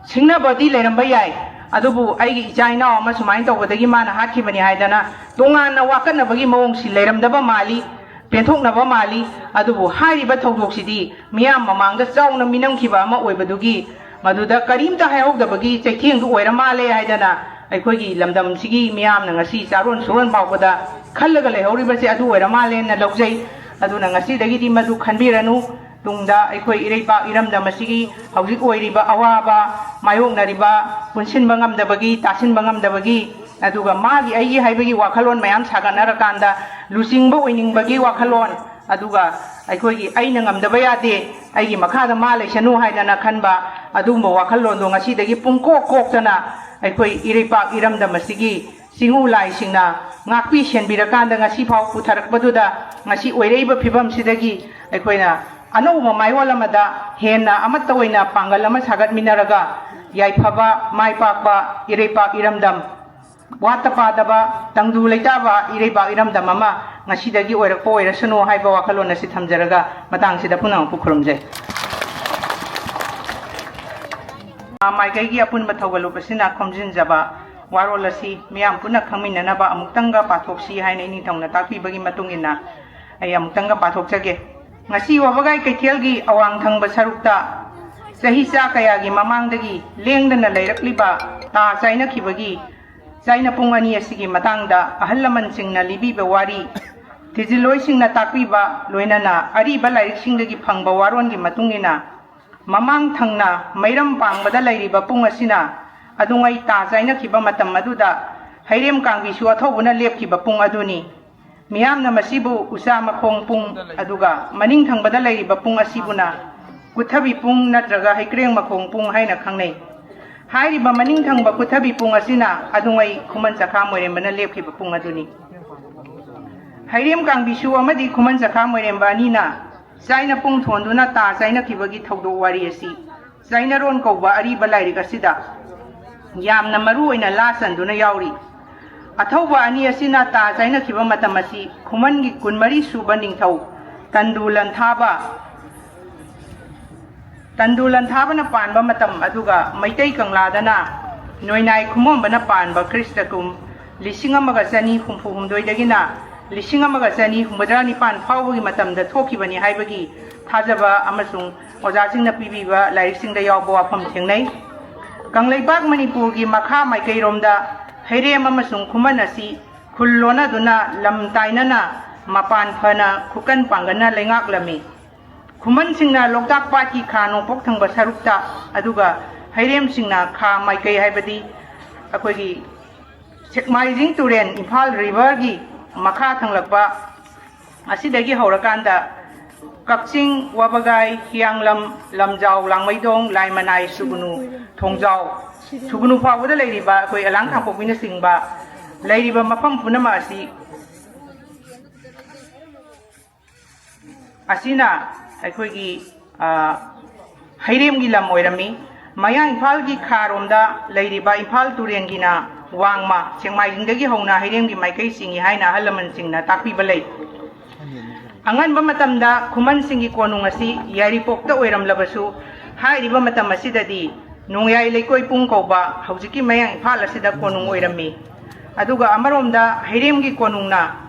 ꯁꯤꯡꯅꯕꯗꯤ ꯂꯩꯔꯝꯕ ꯌꯥꯏ, ꯑꯗꯨꯕꯨ ꯑꯩꯒꯤ ꯏꯆꯥ ꯏꯅꯥꯎ ꯑꯃ ꯁꯨꯃꯥꯏꯅ ꯇꯧꯕꯗꯒꯤ ꯃꯥꯅ ꯍꯥꯠꯈꯤꯕꯅꯤ ꯍꯥꯏꯗꯅ ꯇꯣꯉꯥꯟꯅ ꯋꯥꯀꯠꯅꯕꯒꯤ ꯃꯑꯣꯡꯁꯤ ꯂꯩꯔꯝꯗꯕ ꯃꯥꯜꯂꯤ꯫ ꯄꯦꯟꯊꯣꯛꯅꯕ ꯃꯥꯜꯂꯤ꯫ ꯑꯗꯨꯕꯨ ꯍꯥꯏꯔꯤꯕ ꯊꯧꯗꯣꯛꯁꯤꯗꯤ ꯃꯤꯌꯥꯝ ꯃꯃꯥꯡꯗ ꯆꯥꯎꯅ ꯃꯤꯅꯝꯈꯤꯕ ꯑꯃ ꯑꯣꯏꯕꯗꯨꯒꯤ ꯃꯗꯨꯗ ꯀꯔꯤꯝꯇ ꯍꯥꯏꯍꯧꯗꯕꯒꯤ ꯆꯩꯊꯦꯡꯗꯨ ꯑꯣꯏꯔ ꯃꯥꯜꯂꯦ ꯍꯥꯏꯗꯅ ꯑꯩꯈꯣꯏꯒꯤ ꯂꯝꯗꯝꯁꯤꯒꯤ ꯃꯤꯌꯥꯝꯅ ꯉꯁꯤ ꯆꯥꯔꯣꯟ ꯁꯨꯔꯣꯟ ꯐꯥꯎꯕꯗ ꯈꯜꯂꯒ ꯂꯩꯍꯧꯔꯤꯕꯁꯦ ꯑꯗꯨ ꯑꯣꯏꯔ ꯃꯥꯜꯂꯦꯅ ꯂꯧꯖꯩ꯫ ꯑꯗꯨꯅ ꯉꯁꯤꯗꯒꯤꯗꯤ ꯃꯗꯨ ꯈꯟꯕꯤꯔꯅꯨ꯫ ꯇꯨꯡꯗ ꯑꯩꯈꯣꯏ ꯏꯔꯩꯄꯥꯛ ꯏꯔꯝꯗꯝ ꯑꯁꯤꯒꯤ ꯍꯧꯖꯤꯛ ꯑꯣꯏꯔꯤꯕ ꯑꯋꯥꯕ ꯃꯥꯌꯣꯛꯅꯔꯤꯕ, ꯄꯨꯟꯁꯤꯟꯕ ꯉꯝꯗꯕꯒꯤ, ꯇꯥꯁꯤꯟꯕ ꯉꯝꯗꯕꯒꯤ, ꯑꯗꯨꯒ ꯃꯥꯒꯤ ꯑꯩꯒꯤ ꯍꯥꯏꯕꯒꯤ ꯋꯥꯈꯜꯂꯣꯟ ꯃꯌꯥꯝ ꯁꯥꯒꯠꯅꯔꯀꯥꯟꯗ ꯂꯨꯆꯤꯡꯕ ꯑꯣꯏꯅꯤꯡꯕꯒꯤ ꯋꯥꯈꯜꯂꯣꯟ, ꯑꯗꯨꯒ ꯑꯩꯈꯣꯏꯒꯤ "ꯑꯩꯅ ꯉꯝꯗꯕ ꯌꯥꯗꯦ, ꯑꯩꯒꯤ ꯃꯈꯥꯗ ꯃꯥ ꯂꯩꯁꯅꯨ" ꯍꯥꯏꯗꯅ ꯈꯟꯕ ꯑꯗꯨꯒꯨꯝꯕ ꯋꯥꯈꯜꯂꯣꯟꯗꯣ ꯉꯁꯤꯗꯒꯤ ꯄꯨꯡꯀꯣꯛ ꯀꯣꯛꯇꯅ ꯑꯩꯈꯣꯏ ꯏꯔꯩꯄꯥꯛ ꯏꯔꯝꯗꯝ ꯑꯁꯤꯒꯤ ꯆꯤꯡꯎ ꯂꯥꯏꯁꯤꯡꯅ ꯉꯥꯛꯄꯤ ꯁꯦꯟꯕꯤꯔꯀꯥꯟꯗ ꯉꯁꯤ ꯐꯥꯎ ꯄꯨꯊꯔꯛꯄꯗꯨꯗ ꯉꯁꯤ ꯑꯣꯏꯔꯛꯏꯕ ꯐꯤꯕꯝꯁꯤꯗꯒꯤ ꯑꯩꯈꯣꯏꯅ ꯑꯅꯧꯕ ꯃꯥꯏꯑꯣꯟ ꯑꯃꯗ ꯍꯦꯟꯅ ꯑꯃꯠꯇ ꯑꯣꯏꯅ ꯄꯥꯡꯒꯜ ꯑꯃ ꯁꯥꯒꯠꯃꯤꯟꯅꯔꯒ ꯌꯥꯏꯐꯕ, ꯃꯥꯏ ꯄꯥꯛꯄ ꯏꯔꯩꯄꯥꯛ ꯏꯔꯝꯗꯝ, ꯋꯥꯠꯇ ꯄꯥꯗꯕ, ꯇꯪꯗꯨ ꯂꯩꯇꯥꯕ ꯏꯔꯩꯄꯥꯛ ꯏꯔꯝꯗꯝ ꯑꯃ ꯉꯁꯤꯗꯒꯤ ꯑꯣꯏꯔꯛꯄ ꯑꯣꯏꯔꯁꯅꯨ ꯍꯥꯏꯕ ꯋꯥꯈꯜꯂꯣꯟ ꯑꯁꯤ ꯊꯝꯖꯔꯒ ꯃꯇꯥꯡꯁꯤꯗ ꯄꯨꯝꯅꯃꯛꯄꯨ ꯈꯨꯔꯨꯝꯖꯩ꯫ ꯃꯥꯏꯀꯩꯒꯤ ꯑꯄꯨꯟꯕ ꯊꯧꯒꯜꯂꯨꯞ ꯑꯁꯤꯅ ꯈꯣꯝꯖꯤꯟꯖꯕ ꯋꯥꯔꯣꯜ ꯑꯁꯤ ꯃꯤꯌꯥꯝ ꯄꯨꯟꯅ ꯈꯪꯃꯤꯟꯅꯅꯕ ꯑꯃꯨꯛꯇꯪꯒ ꯄꯥꯊꯣꯛꯁꯤ ꯍꯥꯏꯅ ꯏꯅꯤꯡꯊꯧꯅ ꯇꯥꯛꯄꯤꯕꯒꯤ ꯃꯇꯨꯡ ꯏꯟꯅ ꯑꯩ ꯑꯃꯨꯛꯇꯪꯒ ꯄꯥꯊꯣꯛꯆꯒꯦ꯫ ꯉꯁꯤ ꯋꯥꯕꯒꯥꯏ ꯀꯩꯊꯦꯜꯒꯤ ꯑꯋꯥꯡ ꯊꯪꯕ ꯁꯔꯨꯛꯇ ꯆꯍꯤ ꯆꯥ ꯀꯌꯥꯒꯤ ꯃꯃꯥꯡꯗꯒꯤ ꯂꯦꯡꯗꯅ ꯂꯩꯔꯛꯂꯤꯕ ꯇꯥ ꯆꯥꯏꯅꯈꯤꯕꯒꯤ ꯆꯥꯏꯅ ꯄꯨꯡ ꯑꯅꯤ ꯑꯁꯤꯒꯤ ꯃꯇꯥꯡꯗ ꯑꯍꯜ ꯂꯃꯟꯁꯤꯡꯅ ꯂꯤꯕꯤꯕ ꯋꯥꯔꯤ, ꯊꯤꯖꯤꯜꯂꯣꯏꯁꯤꯡꯅ ꯇꯥꯛꯄꯤꯕ, ꯂꯣꯏꯅꯅ ꯑꯔꯤꯕ ꯂꯥꯏꯔꯤꯛꯁꯤꯡꯗꯒꯤ ꯐꯪꯕ ꯋꯥꯔꯣꯟꯒꯤ ꯃꯇꯨꯡ ꯏꯟꯅ, ꯃꯃꯥꯡ ꯊꯪꯅ ꯃꯩꯔꯝ ꯄꯥꯡꯕꯗ ꯂꯩꯔꯤꯕ ꯄꯨꯡ ꯑꯁꯤꯅ ꯑꯗꯨꯉꯩ ꯇꯥ ꯆꯥꯏꯅꯈꯤꯕ ꯃꯇꯝ ꯑꯗꯨꯗ ꯍꯩꯔꯦꯝ ꯀꯥꯡꯕꯤꯁꯨ ꯑꯊꯧꯕꯅ ꯂꯦꯞꯈꯤꯕ ꯄꯨꯡ ꯑꯗꯨꯅꯤ꯫ ꯃꯤꯌꯥꯝꯅ ꯃꯁꯤꯕꯨ ꯎꯆꯥ ꯃꯈꯣꯡ ꯄꯨꯡ, ꯑꯗꯨꯒ ꯃꯅꯤꯡ ꯊꯪꯕꯗ ꯂꯩꯔꯤꯕ ꯄꯨꯡ ꯑꯁꯤꯕꯨꯅ ꯀꯨꯊꯕꯤ ꯄꯨꯡ ꯅꯠꯇ꯭ꯔꯒ ꯍꯩꯀ꯭ꯔꯦꯡ ꯃꯈꯣꯡ ꯄꯨꯡ ꯍꯥꯏꯅ ꯈꯪꯅꯩ꯫ ꯍꯥꯏꯔꯤꯕ ꯃꯅꯤꯡ ꯊꯪꯕ ꯀꯨꯊꯕꯤ ꯄꯨꯡ ꯑꯁꯤꯅ ꯑꯗꯨꯉꯩ ꯈꯨꯃꯟ ꯆꯈꯥ ꯃꯣꯏꯔꯦꯝꯕꯅ ꯂꯦꯞꯈꯤꯕ ꯄꯨꯡ ꯑꯗꯨꯅꯤ꯫ ꯍꯩꯔꯦꯝ ꯀꯥꯡꯕꯤꯁꯨ ꯑꯃꯗꯤ ꯈꯨꯃꯟ ꯆꯈꯥ ꯃꯣꯏꯔꯦꯝꯕ ꯑꯅꯤꯅ ꯆꯥꯏꯅ ꯄꯨꯡ ꯊꯣꯟꯗꯨꯅ ꯇꯥ ꯆꯥꯏꯅꯈꯤꯕꯒꯤ ꯊꯧꯗꯣꯛ ꯋꯥꯔꯤ ꯑꯁꯤ ꯆꯥꯏꯅꯔꯣꯟ ꯀꯧꯕ ꯑꯔꯤꯕ ꯂꯥꯏꯔꯤꯛ ꯑꯁꯤꯗ ꯌꯥꯝꯅ ꯃꯔꯨ ꯑꯣꯏꯅ ꯂꯥ ꯆꯟꯗꯨꯅ ꯌꯥꯎꯔꯤ꯫ ꯑꯊꯧꯕ ꯑꯅꯤ ꯑꯁꯤꯅ ꯇꯥ ꯆꯥꯏꯅꯈꯤꯕ ꯃꯇꯝ ꯑꯁꯤ ꯈꯨꯃꯟꯒꯤ ꯀꯨꯟꯃꯔꯤ ꯁꯨꯕ ꯅꯤꯡꯊꯧ ꯇꯟꯗꯨ ꯂꯟꯊꯥꯕ, ꯇꯟꯗꯨ ꯂꯟꯊꯥꯕꯅ ꯄꯥꯟꯕ ꯃꯇꯝ, ꯑꯗꯨꯒ ꯃꯩꯇꯩ ꯀꯪꯂꯥꯗꯅ ꯅꯣꯏꯅꯥꯏ ꯈꯨꯃꯣꯝꯕꯅ ꯄꯥꯟꯕ ꯈ꯭ꯔꯤꯁꯇ ꯀꯨꯝ ꯂꯤꯁꯤꯡ ꯑꯃꯒ ꯆꯅꯤ ꯍꯨꯝꯐꯨ ꯍꯨꯝꯗꯣꯏꯗꯒꯤꯅ ꯂꯤꯁꯤꯡ ꯑꯃꯒ ꯆꯅꯤ ꯍꯨꯝꯐꯨꯇꯔꯥ ꯅꯤꯄꯥꯟ ꯐꯥꯎꯕꯒꯤ ꯃꯇꯝꯗ ꯊꯣꯛꯈꯤꯕꯅꯤ ꯍꯥꯏꯕꯒꯤ ꯊꯥꯖꯕ ꯑꯃꯁꯨꯡ ꯑꯣꯖꯥꯁꯤꯡꯅ ꯄꯤꯕꯤꯕ ꯂꯥꯏꯔꯤꯛꯁꯤꯡꯗ ꯌꯥꯎꯕ ꯋꯥꯐꯝ ꯊꯦꯡꯅꯩ꯫ ꯀꯪꯂꯩꯄꯥꯛ ꯃꯅꯤꯄꯨꯔꯒꯤ ꯃꯈꯥ ꯃꯥꯏꯀꯩꯔꯣꯝꯗ ꯍꯩꯔꯦꯝ ꯑꯃꯁꯨꯡ ꯈꯨꯃꯟ ꯑꯁꯤ ꯈꯨꯜ ꯂꯣꯟꯅꯗꯨꯅ ꯂꯝ ꯇꯥꯏꯅꯅ ꯃꯄꯥꯟ ꯐꯅ ꯈꯨꯀꯟ ꯄꯥꯡꯒꯟꯅ ꯂꯩꯉꯥꯛꯂꯝꯃꯤ꯫ ꯈꯨꯃꯟꯁꯤꯡꯅ ꯂꯣꯛꯇꯥꯛ ꯄꯥꯠꯀꯤ ꯈꯥ ꯅꯣꯡꯄꯣꯛ ꯊꯪꯕ ꯁꯔꯨꯛꯇ, ꯑꯗꯨꯒ ꯍꯩꯔꯦꯝꯁꯤꯡꯅ ꯈꯥ ꯃꯥꯏꯀꯩ, ꯍꯥꯏꯕꯗꯤ ꯑꯩꯈꯣꯏꯒꯤ ꯁꯦꯛꯃꯥꯏꯖꯤꯡ ꯇꯨꯔꯦꯜ, ꯏꯝꯐꯥꯜ ꯔꯤꯚꯔꯒꯤ ꯃꯈꯥ ꯊꯪꯂꯛꯄ ꯑꯁꯤꯗꯒꯤ ꯍꯧꯔꯀꯥꯟꯗ ꯀꯛꯆꯤꯡ, ꯋꯥꯕꯒꯥꯏ, ꯍꯤꯌꯥꯡꯂꯝ, ꯂꯝꯖꯥꯎ, ꯂꯥꯡꯃꯩꯗꯣꯡ, ꯂꯥꯏꯃꯅꯥꯏ, ꯁꯨꯒꯨꯅꯨ, ꯊꯣꯡꯖꯥꯎ, ꯁꯨꯒꯨꯅꯨ ꯐꯥꯎꯕꯗ ꯂꯩꯔꯤꯕ ꯑꯩꯈꯣꯏ ꯑꯂꯥꯡ ꯀꯥꯡꯄꯣꯛꯄꯤꯅꯆꯤꯡꯕ ꯂꯩꯔꯤꯕ ꯃꯐꯝ ꯄꯨꯝꯅꯃꯛ ꯑꯁꯤ ꯑꯁꯤꯅ ꯑꯩꯈꯣꯏꯒꯤ, ꯑ, ꯍꯩꯔꯦꯝꯒꯤ ꯂꯝ ꯑꯣꯏꯔꯝꯃꯤ꯫ ꯃꯌꯥꯡ ꯏꯝꯐꯥꯜꯒꯤ ꯈꯥꯔꯣꯝꯗ ꯂꯩꯔꯤꯕ ꯏꯝꯐꯥꯜ ꯇꯨꯔꯦꯜꯒꯤꯅ ꯋꯥꯡꯃ, ꯁꯦꯛꯃꯥꯏꯖꯤꯡꯗꯒꯤ ꯍꯧꯅ ꯍꯩꯔꯦꯝꯒꯤ ꯃꯥꯏꯀꯩ ꯆꯤꯡꯏ ꯍꯥꯏꯅ ꯑꯍꯜ ꯂꯃꯟꯁꯤꯡꯅ ꯇꯥꯛꯄꯤꯕ ꯂꯩ꯫ ꯑꯉꯟꯕ ꯃꯇꯝꯗ ꯈꯨꯃꯟꯁꯤꯡꯒꯤ ꯀꯣꯅꯨꯡ ꯑꯁꯤ ꯌꯥꯏꯔꯤꯄꯣꯛꯇ ꯑꯣꯏꯔꯝꯂꯕꯁꯨ, ꯍꯥꯏꯔꯤꯕ ꯃꯇꯝ ꯑꯁꯤꯗꯗꯤ ꯅꯣꯡꯌꯥꯏ ꯂꯩꯀꯣꯏ ꯄꯨꯡ ꯀꯧꯕ ꯍꯧꯖꯤꯛꯀꯤ ꯃꯌꯥꯡ ꯏꯝꯐꯥꯜ ꯑꯁꯤꯗ ꯀꯣꯅꯨꯡ ꯑꯣꯏꯔꯝꯃꯤ꯫ ꯑꯗꯨꯒ ꯑꯃꯔꯣꯝꯗ ꯍꯩꯔꯦꯝꯒꯤ ꯀꯣꯅꯨꯡꯅ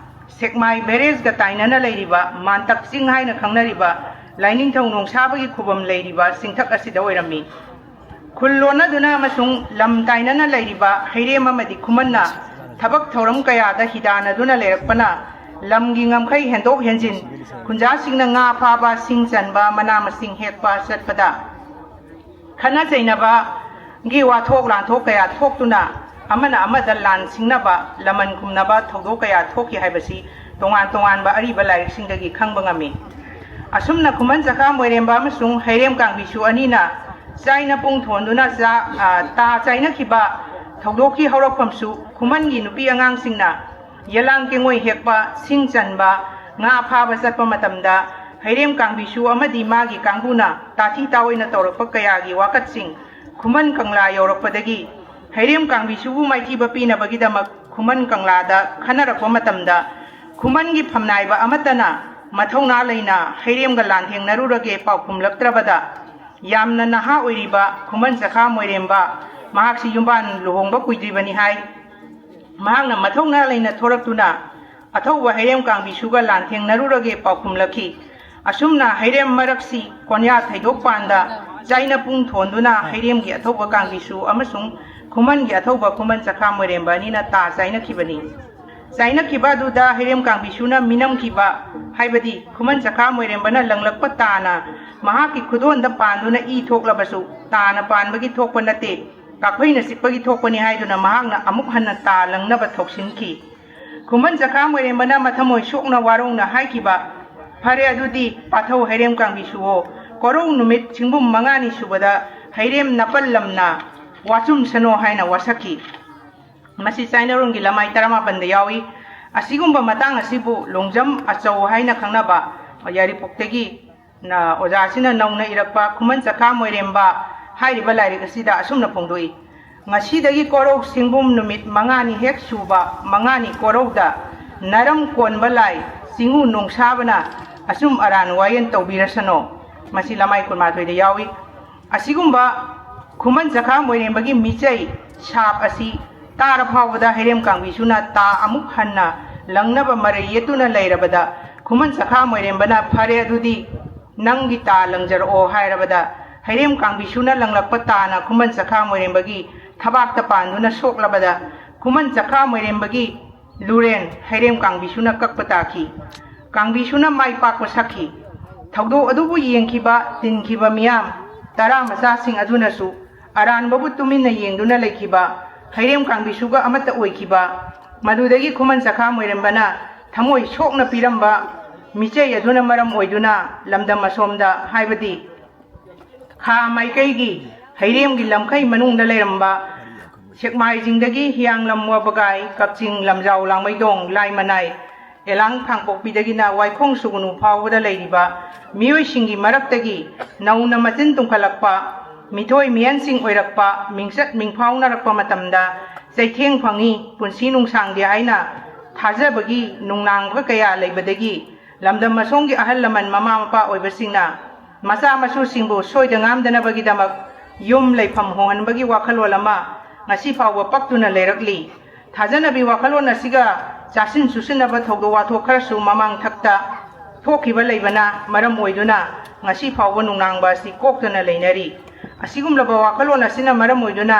ꯁꯦꯛꯃꯥꯏ ꯕꯦꯔꯦꯖꯒ ꯇꯥꯏꯅꯅ ꯂꯩꯔꯤꯕ ꯃꯥꯟꯇꯞ ꯆꯤꯡ ꯍꯥꯏꯅ ꯈꯪꯅꯔꯤꯕ ꯂꯥꯏꯅꯤꯡꯊꯧ ꯅꯣꯡꯁꯥꯕꯒꯤ ꯈꯨꯕꯝ ꯂꯩꯔꯤꯕ ꯆꯤꯡꯊꯛ ꯑꯁꯤꯗ ꯑꯣꯏꯔꯝꯃꯤ꯫ ꯈꯨꯜ ꯂꯣꯟꯅꯗꯨꯅ ꯑꯃꯁꯨꯡ ꯂꯝ ꯇꯥꯏꯅꯅ ꯂꯩꯔꯤꯕ ꯍꯩꯔꯦꯝ ꯑꯃꯗꯤ ꯈꯨꯃꯟꯅ ꯊꯕꯛ ꯊꯧꯔꯝ ꯀꯌꯥꯗ ꯍꯤꯗꯥꯟꯅꯗꯨꯅ ꯂꯩꯔꯛꯄꯅ ꯂꯝꯒꯤ ꯉꯝꯈꯩ ꯍꯦꯟꯗꯣꯛ ꯍꯦꯟꯖꯤꯟ, ꯈꯨꯟꯖꯥꯁꯤꯡꯅ ꯉꯥ ꯐꯥꯕ, ꯁꯤꯡ ꯆꯟꯕ, ꯃꯅꯥ ꯃꯁꯤꯡ ꯍꯦꯛꯄ ꯆꯠꯄꯗ ꯈꯠꯅ ꯆꯩꯅꯕꯒꯤ ꯋꯥꯊꯣꯛ ꯂꯥꯟꯊꯣꯛ ꯀꯌꯥ ꯊꯣꯛꯇꯨꯅ ꯑꯃꯅ ꯑꯃꯗ ꯂꯥꯟ ꯁꯤꯡꯅꯕ, ꯂꯃꯟ ꯈꯨꯝꯅꯕ ꯊꯧꯗꯣꯛ ꯀꯌꯥ ꯊꯣꯛꯈꯤ ꯍꯥꯏꯕꯁꯤ ꯇꯣꯉꯥꯟ ꯇꯣꯉꯥꯟꯕ ꯑꯔꯤꯕ ꯂꯥꯏꯔꯤꯛꯁꯤꯡꯗꯒꯤ ꯈꯪꯕ ꯉꯝꯃꯤ꯫ ꯑꯁꯨꯝꯅ ꯈꯨꯃꯟ ꯆꯈꯥ ꯃꯣꯏꯔꯦꯝꯕ ꯑꯃꯁꯨꯡ ꯍꯩꯔꯦꯝ ꯀꯥꯡꯕꯤꯁꯨ ꯑꯅꯤꯅ ꯆꯥꯏꯅ ꯄꯨꯡ ꯊꯣꯟꯗꯨꯅ ꯆꯥ-, ꯑ, ꯇꯥ ꯆꯥꯏꯅꯈꯤꯕ ꯊꯧꯗꯣꯛꯀꯤ ꯍꯧꯔꯛꯐꯝꯁꯨ ꯈꯨꯃꯟꯒꯤ ꯅꯨꯄꯤ ꯑꯉꯥꯡꯁꯤꯡꯅ ꯌꯦꯂꯥꯡ ꯀꯦꯡꯉꯣꯏ ꯍꯦꯛꯄ, ꯁꯤꯡ ꯆꯟꯕ, ꯉꯥ ꯐꯥꯕ ꯆꯠꯄ ꯃꯇꯝꯗ ꯍꯩꯔꯦꯝ ꯀꯥꯡꯕꯤꯁꯨ ꯑꯃꯗꯤ ꯃꯥꯒꯤ ꯀꯥꯡꯕꯨꯅ ꯇꯥꯊꯤ ꯇꯥꯑꯣꯏꯅ ꯇꯧꯔꯛꯄ ꯀꯌꯥꯒꯤ ꯋꯥꯀꯠꯁꯤꯡ ꯈꯨꯃꯟ ꯀꯪꯂꯥ ꯌꯧꯔꯛꯄꯗꯒꯤ ꯍꯩꯔꯦꯝ ꯀꯥꯡꯕꯤꯁꯨꯕꯨ ꯃꯥꯏꯊꯤꯕ ꯄꯤꯅꯕꯒꯤꯗꯃꯛ ꯈꯨꯃꯟ ꯀꯪꯂꯥꯗ ꯈꯟꯅꯔꯛꯄ ꯃꯇꯝꯗ ꯈꯨꯃꯟꯒꯤ ꯐꯝꯅꯥꯏꯕ ꯑꯃꯠꯇꯅ ꯃꯊꯧꯅꯥ ꯂꯩꯅ ꯍꯩꯔꯦꯝꯒ ꯂꯥꯟꯊꯦꯡꯅꯔꯨꯔꯒꯦ ꯄꯥꯎ ꯈꯨꯝꯂꯛꯇ꯭ꯔꯕꯗ ꯌꯥꯝꯅ ꯅꯍꯥ ꯑꯣꯏꯔꯤꯕ ꯈꯨꯃꯟ ꯆꯈꯥ ꯃꯣꯏꯔꯦꯝꯕ ꯃꯍꯥꯛꯁꯤ ꯌꯨꯝꯕꯥꯟ ꯂꯨꯍꯣꯡꯕ ꯀꯨꯏꯗ꯭ꯔꯤꯕꯅꯤ ꯍꯥꯏ꯫ ꯃꯍꯥꯛꯅ ꯃꯊꯧꯅꯥ ꯂꯩꯅ ꯊꯣꯔꯛꯇꯨꯅ ꯑꯊꯧꯕ ꯍꯩꯔꯦꯝ ꯀꯥꯡꯕꯤꯁꯨꯒ ꯂꯥꯟꯊꯦꯡꯅꯔꯨꯔꯒꯦ ꯄꯥꯎꯈꯨꯝꯂꯛꯈꯤ꯫ ꯑꯁꯨꯝꯅ ꯍꯩꯔꯦꯝ ꯃꯔꯛꯁꯤ ꯀꯣꯟꯌꯥ ꯊꯩꯗꯣꯛ ꯄꯥꯟꯗ ꯆꯥꯏꯅ ꯄꯨꯡ ꯊꯣꯟꯗꯨꯅ ꯍꯩꯔꯦꯝꯒꯤ ꯑꯊꯧꯕ ꯀꯥꯡꯕꯤꯁꯨ ꯑꯃꯁꯨꯡ ꯈꯨꯃꯟꯒꯤ ꯑꯊꯧꯕ ꯈꯨꯃꯟ ꯆꯈꯥ ꯃꯣꯏꯔꯦꯝꯕ ꯑꯅꯤꯅ ꯇꯥ ꯆꯥꯏꯅꯈꯤꯕꯅꯤ꯫ ꯆꯥꯏꯅꯈꯤꯕ ꯑꯗꯨꯗ ꯍꯩꯔꯦꯝ ꯀꯥꯡꯕꯤꯁꯨꯅ ꯃꯤꯅꯝꯈꯤꯕ, ꯍꯥꯏꯕꯗꯤ ꯈꯨꯃꯟ ꯆꯈꯥ ꯃꯣꯏꯔꯦꯝꯕꯅ ꯂꯪꯂꯛꯄ ꯇꯥꯅ ꯃꯍꯥꯛꯀꯤ ꯈꯨꯗꯣꯟꯗ ꯄꯥꯟꯗꯨꯅ ꯏ ꯊꯣꯛꯂꯕꯁꯨ ꯇꯥꯅ ꯄꯥꯟꯕꯒꯤ ꯊꯣꯛꯄ ꯅꯠꯇꯦ, ꯀꯥꯐꯩꯅ ꯆꯤꯛꯄꯒꯤ ꯊꯣꯛꯄꯅꯤ ꯍꯥꯏꯗꯨꯅ ꯃꯍꯥꯛꯅ ꯑꯃꯨꯛ ꯍꯟꯅ ꯇꯥ ꯂꯪꯅꯕ ꯊꯧꯁꯤꯟꯈꯤ꯫ ꯈꯨꯃꯟ ꯆꯈꯥ ꯃꯣꯏꯔꯦꯝꯕꯅ ꯃꯊꯃꯣꯏ ꯁꯣꯛꯅ ꯋꯥꯔꯧꯅ ꯍꯥꯏꯈꯤꯕ, "ꯐꯔꯦ, ꯑꯗꯨꯗꯤ ꯄꯥꯊꯧ ꯍꯩꯔꯦꯝ ꯀꯥꯡꯕꯤꯁꯨꯋꯣ, ꯀꯣꯔꯧ ꯅꯨꯃꯤꯠ ꯁꯤꯡꯕꯨꯝ ꯃꯉꯥꯅꯤ ꯁꯨꯕꯗ ꯍꯩꯔꯦꯝ ꯅꯥꯄꯜ ꯂꯝꯅ ꯋꯥꯆꯨꯝꯁꯅꯣ" ꯍꯥꯏꯅ ꯋꯥꯁꯛꯈꯤ꯫ ꯃꯁꯤ ꯆꯥꯏꯅꯔꯣꯟꯒꯤ ꯂꯃꯥꯏ ꯇꯔꯥꯃꯥꯄꯟꯗ ꯌꯥꯎꯏ꯫ ꯑꯁꯤꯒꯨꯝꯕ ꯃꯇꯥꯡ ꯑꯁꯤꯕꯨ ꯂꯣꯡꯖꯝ ꯑꯆꯧ ꯍꯥꯏꯅ ꯈꯪꯅꯕ ꯌꯥꯏꯔꯤꯄꯣꯛꯇꯒꯤ ꯅ-, ꯑꯣꯖꯥꯁꯤꯅ ꯅꯧꯅ ꯏꯔꯛꯄ ꯈꯨꯃꯟ ꯆꯈꯥ ꯃꯣꯏꯔꯦꯝꯕ ꯍꯥꯏꯔꯤꯕ ꯂꯥꯏꯔꯤꯛ ꯑꯁꯤꯗ ꯑꯁꯨꯝꯅ ꯐꯣꯡꯗꯣꯛꯏ: "ꯉꯁꯤꯗꯒꯤ ꯀꯣꯔꯧ ꯁꯤꯡꯕꯨꯝ ꯅꯨꯃꯤꯠ ꯃꯉꯥꯅꯤ ꯍꯦꯛ ꯁꯨꯕ ꯃꯉꯥꯅꯤ ꯀꯣꯔꯧꯗ ꯅꯔꯝ ꯀꯣꯟꯕ ꯂꯥꯏ ꯆꯤꯡꯉꯨ ꯅꯣꯡꯁꯥꯕꯅ ꯑꯆꯨꯝ ꯑꯔꯥꯟ ꯋꯥꯌꯦꯟ ꯇꯧꯕꯤꯔꯁꯅꯣ"꯫ ꯃꯁꯤ ꯂꯃꯥꯏ ꯀꯨꯟꯃꯥꯊꯣꯏꯗ ꯌꯥꯎꯏ꯫ ꯑꯁꯤꯒꯨꯝꯕ ꯈꯨꯃꯟ ꯆꯈꯥ ꯃꯣꯏꯔꯦꯝꯕꯒꯤ ꯃꯤꯆꯩ ꯁꯥꯞ ꯑꯁꯤ ꯇꯥꯔ ꯐꯥꯎꯕꯗ ꯍꯩꯔꯦꯝ ꯀꯥꯡꯕꯤꯁꯨꯅ ꯇꯥ ꯑꯃꯨꯛ ꯍꯟꯅ ꯂꯪꯅꯕ ꯃꯔꯩ ꯌꯦꯠꯇꯨꯅ ꯂꯩꯔꯕꯗ, ꯈꯨꯃꯟ ꯆꯈꯥ ꯃꯣꯏꯔꯦꯝꯕꯅ "ꯐꯔꯦ, ꯑꯗꯨꯗꯤ ꯅꯪꯒꯤ ꯇꯥ ꯂꯪꯖꯔꯛꯑꯣ" ꯍꯥꯏꯔꯕꯗ, ꯍꯩꯔꯦꯝ ꯀꯥꯡꯕꯤꯁꯨꯅ ꯂꯪꯂꯛꯄ ꯇꯥꯅ ꯈꯨꯃꯟ ꯆꯈꯥ ꯃꯣꯏꯔꯦꯝꯕꯒꯤ ꯊꯕꯥꯛꯇ ꯄꯥꯟꯗꯨꯅ ꯁꯣꯛꯂꯕꯗ, ꯈꯨꯃꯟ ꯆꯈꯥ ꯃꯣꯏꯔꯦꯝꯕꯒꯤ ꯂꯨꯔꯦꯟ ꯍꯩꯔꯦꯝ ꯀꯥꯡꯕꯤꯁꯨꯅ ꯀꯛꯄ ꯇꯥꯈꯤ꯫ ꯀꯥꯡꯕꯤꯁꯨꯅ ꯃꯥꯏ ꯄꯥꯛꯄ ꯁꯛꯈꯤ꯫ ꯊꯧꯗꯣꯛ ꯑꯗꯨꯕꯨ ꯌꯦꯡꯈꯤꯕ, ꯇꯤꯟꯈꯤꯕ ꯃꯤꯌꯥꯝ ꯇꯔꯥ ꯃꯆꯥꯁꯤꯡ ꯑꯗꯨꯅꯁꯨ ꯑꯔꯥꯟꯕꯕꯨ ꯇꯨꯃꯤꯟꯅ ꯌꯦꯡꯗꯨꯅ ꯂꯩꯈꯤꯕ, ꯍꯩꯔꯦꯝ ꯀꯥꯡꯕꯤꯁꯨꯒ ꯑꯃꯠꯇ ꯑꯣꯏꯈꯤꯕ, ꯃꯗꯨꯗꯒꯤ ꯈꯨꯃꯟ ꯆꯈꯥ ꯃꯣꯏꯔꯦꯝꯕꯅ ꯊꯃꯣꯏ ꯁꯣꯛꯅ ꯄꯤꯔꯝꯕ ꯃꯤꯆꯩ ꯑꯗꯨꯅ ꯃꯔꯝ ꯑꯣꯏꯗꯨꯅ ꯂꯝꯗꯝ ꯑꯁꯣꯝꯗ, ꯍꯥꯏꯕꯗꯤ ꯈꯥ ꯃꯥꯏꯀꯩꯒꯤ ꯍꯩꯔꯦꯝꯒꯤ ꯂꯝꯈꯩ ꯃꯅꯨꯡꯗ ꯂꯩꯔꯝꯕ ꯁꯦꯛꯃꯥꯏꯖꯤꯡꯗꯒꯤ ꯍꯤꯌꯥꯡꯂꯝ, ꯋꯥꯕꯒꯥꯏ, ꯀꯛꯆꯤꯡ, ꯂꯝꯖꯥꯎ, ꯂꯥꯡꯃꯩꯗꯣꯡ, ꯂꯥꯏꯃꯅꯥꯏ, ꯑꯦꯂꯥꯡ ꯀꯥꯡꯄꯣꯛꯄꯤꯗꯒꯤꯅ ꯋꯥꯏꯈꯣꯡ ꯁꯨꯒꯨꯅꯨ ꯐꯥꯎꯕꯗ ꯂꯩꯔꯤꯕ ꯃꯤꯑꯣꯏꯁꯤꯡꯒꯤ ꯃꯔꯛꯇꯒꯤ ꯅꯧꯅ ꯃꯆꯤꯟ ꯇꯨꯝꯈꯠꯂꯛꯄ, ꯃꯤꯊꯣꯏ ꯃꯤꯍꯦꯟꯁꯤꯡ ꯑꯣꯏꯔꯛꯄ, ꯃꯤꯡꯆꯠ ꯃꯤꯡꯐꯥꯎꯅꯔꯛꯄ ꯃꯇꯝꯗ ꯆꯩꯊꯦꯡ ꯐꯪꯏ, ꯄꯨꯟꯁꯤ ꯅꯨꯡꯁꯥꯡꯗꯦ ꯍꯥꯏꯅ ꯊꯥꯖꯕꯒꯤ ꯅꯨꯡꯅꯥꯡꯕ ꯀꯌꯥ ꯂꯩꯕꯗꯒꯤ ꯂꯝꯗꯝ ꯑꯁꯣꯝꯒꯤ ꯑꯍꯜ ꯂꯃꯟ, ꯃꯃꯥ ꯃꯄꯥ ꯑꯣꯏꯕꯁꯤꯡꯅ ꯃꯆꯥ ꯃꯁꯨꯁꯤꯡꯕꯨ ꯁꯣꯏꯗ ꯉꯥꯝꯗꯅꯕꯒꯤꯗꯃꯛ ꯌꯨꯝ ꯂꯩꯐꯝ ꯍꯣꯡꯍꯟꯕꯒꯤ ꯋꯥꯈꯜꯂꯣꯟ ꯑꯃ ꯉꯁꯤ ꯐꯥꯎꯕ ꯄꯛꯇꯨꯅ ꯂꯩꯔꯛꯂꯤ꯫ ꯊꯥꯖꯅꯕꯤ ꯋꯥꯈꯜꯂꯣꯟ ꯑꯁꯤꯒ ꯆꯥꯁꯤꯟ ꯆꯨꯁꯤꯟꯅꯕ ꯊꯧꯗꯣꯛ ꯋꯥꯊꯣꯛ ꯈꯔꯁꯨ ꯃꯃꯥꯡ ꯊꯛꯇ ꯊꯣꯛꯈꯤꯕ ꯂꯩꯕꯅ ꯃꯔꯝ ꯑꯣꯏꯗꯨꯅ ꯉꯁꯤ ꯐꯥꯎꯕ ꯅꯨꯡꯅꯥꯡꯕ ꯑꯁꯤ ꯀꯣꯛꯇꯅ ꯂꯩꯅꯔꯤ꯫ ꯑꯁꯤꯒꯨꯝꯂꯕ ꯋꯥꯈꯜꯂꯣꯟ ꯑꯁꯤꯅ ꯃꯔꯝ ꯑꯣꯏꯗꯨꯅ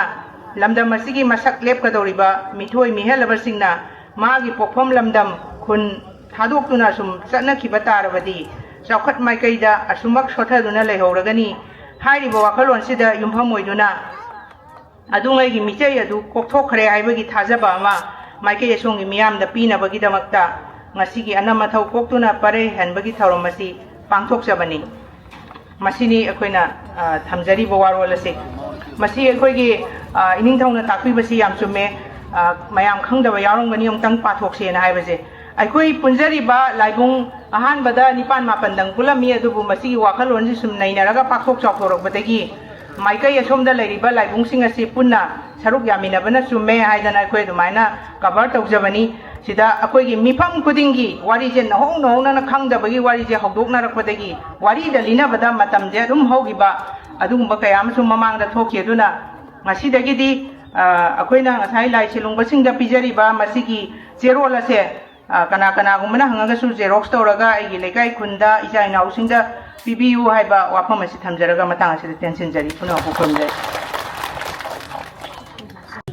ꯂꯝꯗꯝ ꯑꯁꯤꯒꯤ ꯃꯁꯛ ꯂꯦꯞꯀꯗꯧꯔꯤꯕ ꯃꯤꯊꯣꯏ ꯃꯤꯍꯦꯜꯂꯕꯁꯤꯡꯅ ꯃꯥꯒꯤ ꯄꯣꯛꯐꯝ ꯂꯝꯗꯝ ꯈꯨꯟ ꯊꯥꯗꯣꯛꯇꯨꯅ ꯁꯨꯝ ꯆꯠꯅꯈꯤꯕ ꯇꯥꯔꯕꯗꯤ ꯆꯥꯎꯈꯠ ꯃꯥꯏꯀꯩꯗ ꯑꯁꯨꯃꯛ ꯁꯣꯊꯗꯨꯅ ꯂꯩꯍꯧꯔꯒꯅꯤ꯫ ꯍꯥꯏꯔꯤꯕ ꯋꯥꯈꯜꯂꯣꯟꯁꯤꯗ ꯌꯨꯝꯐꯝ ꯑꯣꯏꯗꯨꯅ ꯑꯗꯨꯉꯩꯒꯤ ꯃꯤꯆꯩ ꯑꯗꯨ ꯀꯣꯛꯊꯣꯛꯈ꯭ꯔꯦ ꯍꯥꯏꯕꯒꯤ ꯊꯥꯖꯕ ꯑꯃ ꯃꯥꯏꯀꯩ ꯑꯁꯣꯝꯒꯤ ꯃꯤꯌꯥꯝꯗ ꯄꯤꯅꯕꯒꯤꯗꯃꯛꯇ ꯉꯁꯤꯒꯤ ꯑꯅꯝ ꯑꯊꯧ ꯀꯣꯛꯇꯨꯅ ꯄꯔꯩ ꯍꯟꯕꯒꯤ ꯊꯧꯔꯝ ꯑꯁꯤ ꯄꯥꯡꯊꯣꯛꯆꯕꯅꯤ꯫ ꯃꯁꯤꯅꯤ ꯑꯩꯈꯣꯏꯅ, ꯑ, ꯊꯝꯖꯔꯤꯕ ꯋꯥꯔꯣꯜ ꯑꯁꯤ꯫ ꯃꯁꯤ ꯑꯩꯈꯣꯏꯒꯤ, ꯑ, ꯏꯅꯤꯡꯊꯧꯅ ꯇꯥꯛꯄꯤꯕꯁꯤ ꯌꯥꯝ ꯆꯨꯝꯃꯦ꯫ ꯑ, ꯃꯌꯥꯝ ꯈꯪꯗꯕ ꯌꯥꯎꯔꯝꯒꯅꯤ, ꯑꯃꯨꯛꯇꯪ ꯄꯥꯊꯣꯛꯁꯦꯅ ꯍꯥꯏꯕꯁꯦ꯫ ꯑꯩꯈꯣꯏ ꯄꯨꯟꯖꯔꯤꯕ ꯂꯥꯏꯕꯨꯡ ꯑꯍꯥꯟꯕꯗ ꯅꯤꯄꯥꯟ ꯃꯥꯄꯟꯗꯪ ꯄꯨꯜꯂꯝꯃꯤ, ꯑꯗꯨꯕꯨ ꯃꯁꯤꯒꯤ ꯋꯥꯈꯜꯂꯣꯟꯁꯤ ꯁꯨꯝ ꯅꯩꯅꯔꯒ ꯄꯥꯛꯊꯣꯛ ꯆꯥꯎꯊꯣꯔꯛꯄꯗꯒꯤ ꯃꯥꯏꯀꯩ ꯑꯁꯣꯝꯗ ꯂꯩꯔꯤꯕ ꯂꯥꯏꯕꯨꯡꯁꯤꯡ ꯑꯁꯤ ꯄꯨꯟꯅ ꯁꯔꯨꯛ ꯌꯥꯃꯤꯟꯅꯕꯅ ꯆꯨꯝꯃꯦ ꯍꯥꯏꯗꯅ ꯑꯩꯈꯣꯏ ꯑꯗꯨꯃꯥꯏꯅ ꯀꯚꯔ ꯇꯧꯖꯕꯅꯤ꯫ ꯁꯤꯗ ꯑꯩꯈꯣꯏꯒꯤ ꯃꯤꯐꯝ ꯈꯨꯗꯤꯡꯒꯤ ꯋꯥꯔꯤꯁꯦ ꯅꯧꯍꯧ ꯅꯧꯍꯧꯅꯅ ꯈꯪꯗꯕꯒꯤ ꯋꯥꯔꯤꯁꯦ ꯍꯧꯗꯣꯛꯅꯔꯛꯄꯗꯒꯤ ꯋꯥꯔꯤꯗ ꯂꯤꯅꯕꯗ ꯃꯇꯝꯁꯦ ꯑꯗꯨꯝ ꯍꯧꯈꯤꯕ, ꯑꯗꯨꯒꯨꯝꯕ ꯀꯌꯥ ꯑꯃꯁꯨ ꯃꯃꯥꯡꯗ ꯊꯣꯛꯈꯤ꯫ ꯑꯗꯨꯅ ꯉꯁꯤꯗꯒꯤꯗꯤ, ꯑ, ꯑꯩꯈꯣꯏꯅ ꯉꯁꯥꯏ ꯂꯥꯏ ꯁꯦꯂꯨꯡꯕꯁꯤꯡꯗ ꯄꯤꯖꯔꯤꯕ ꯃꯁꯤꯒꯤ ꯆꯦꯔꯣꯜ ꯑꯁꯦ, ꯑ, ꯀꯅꯥ ꯀꯅꯥꯒꯨꯝꯕꯅ ꯍꯪꯉꯒꯁꯨ ꯖꯦꯔꯣꯛꯁ ꯇꯧꯔꯒ ꯑꯩꯒꯤ ꯂꯩꯀꯥꯏ ꯈꯨꯟꯗ ꯏꯆꯥ ꯏꯅꯥꯎꯁꯤꯡꯗ ꯄꯤꯕꯤꯌꯨ ꯍꯥꯏꯕ ꯋꯥꯐꯝ ꯑꯁꯤ ꯊꯝꯖꯔꯒ ꯃꯇꯥꯡ ꯑꯁꯤꯗ ꯇꯦꯟꯁꯤꯟꯖꯔꯤ꯫ ꯄꯨꯝꯅꯃꯛꯄꯨ ꯈꯨꯔꯨꯝꯖꯔꯤ꯫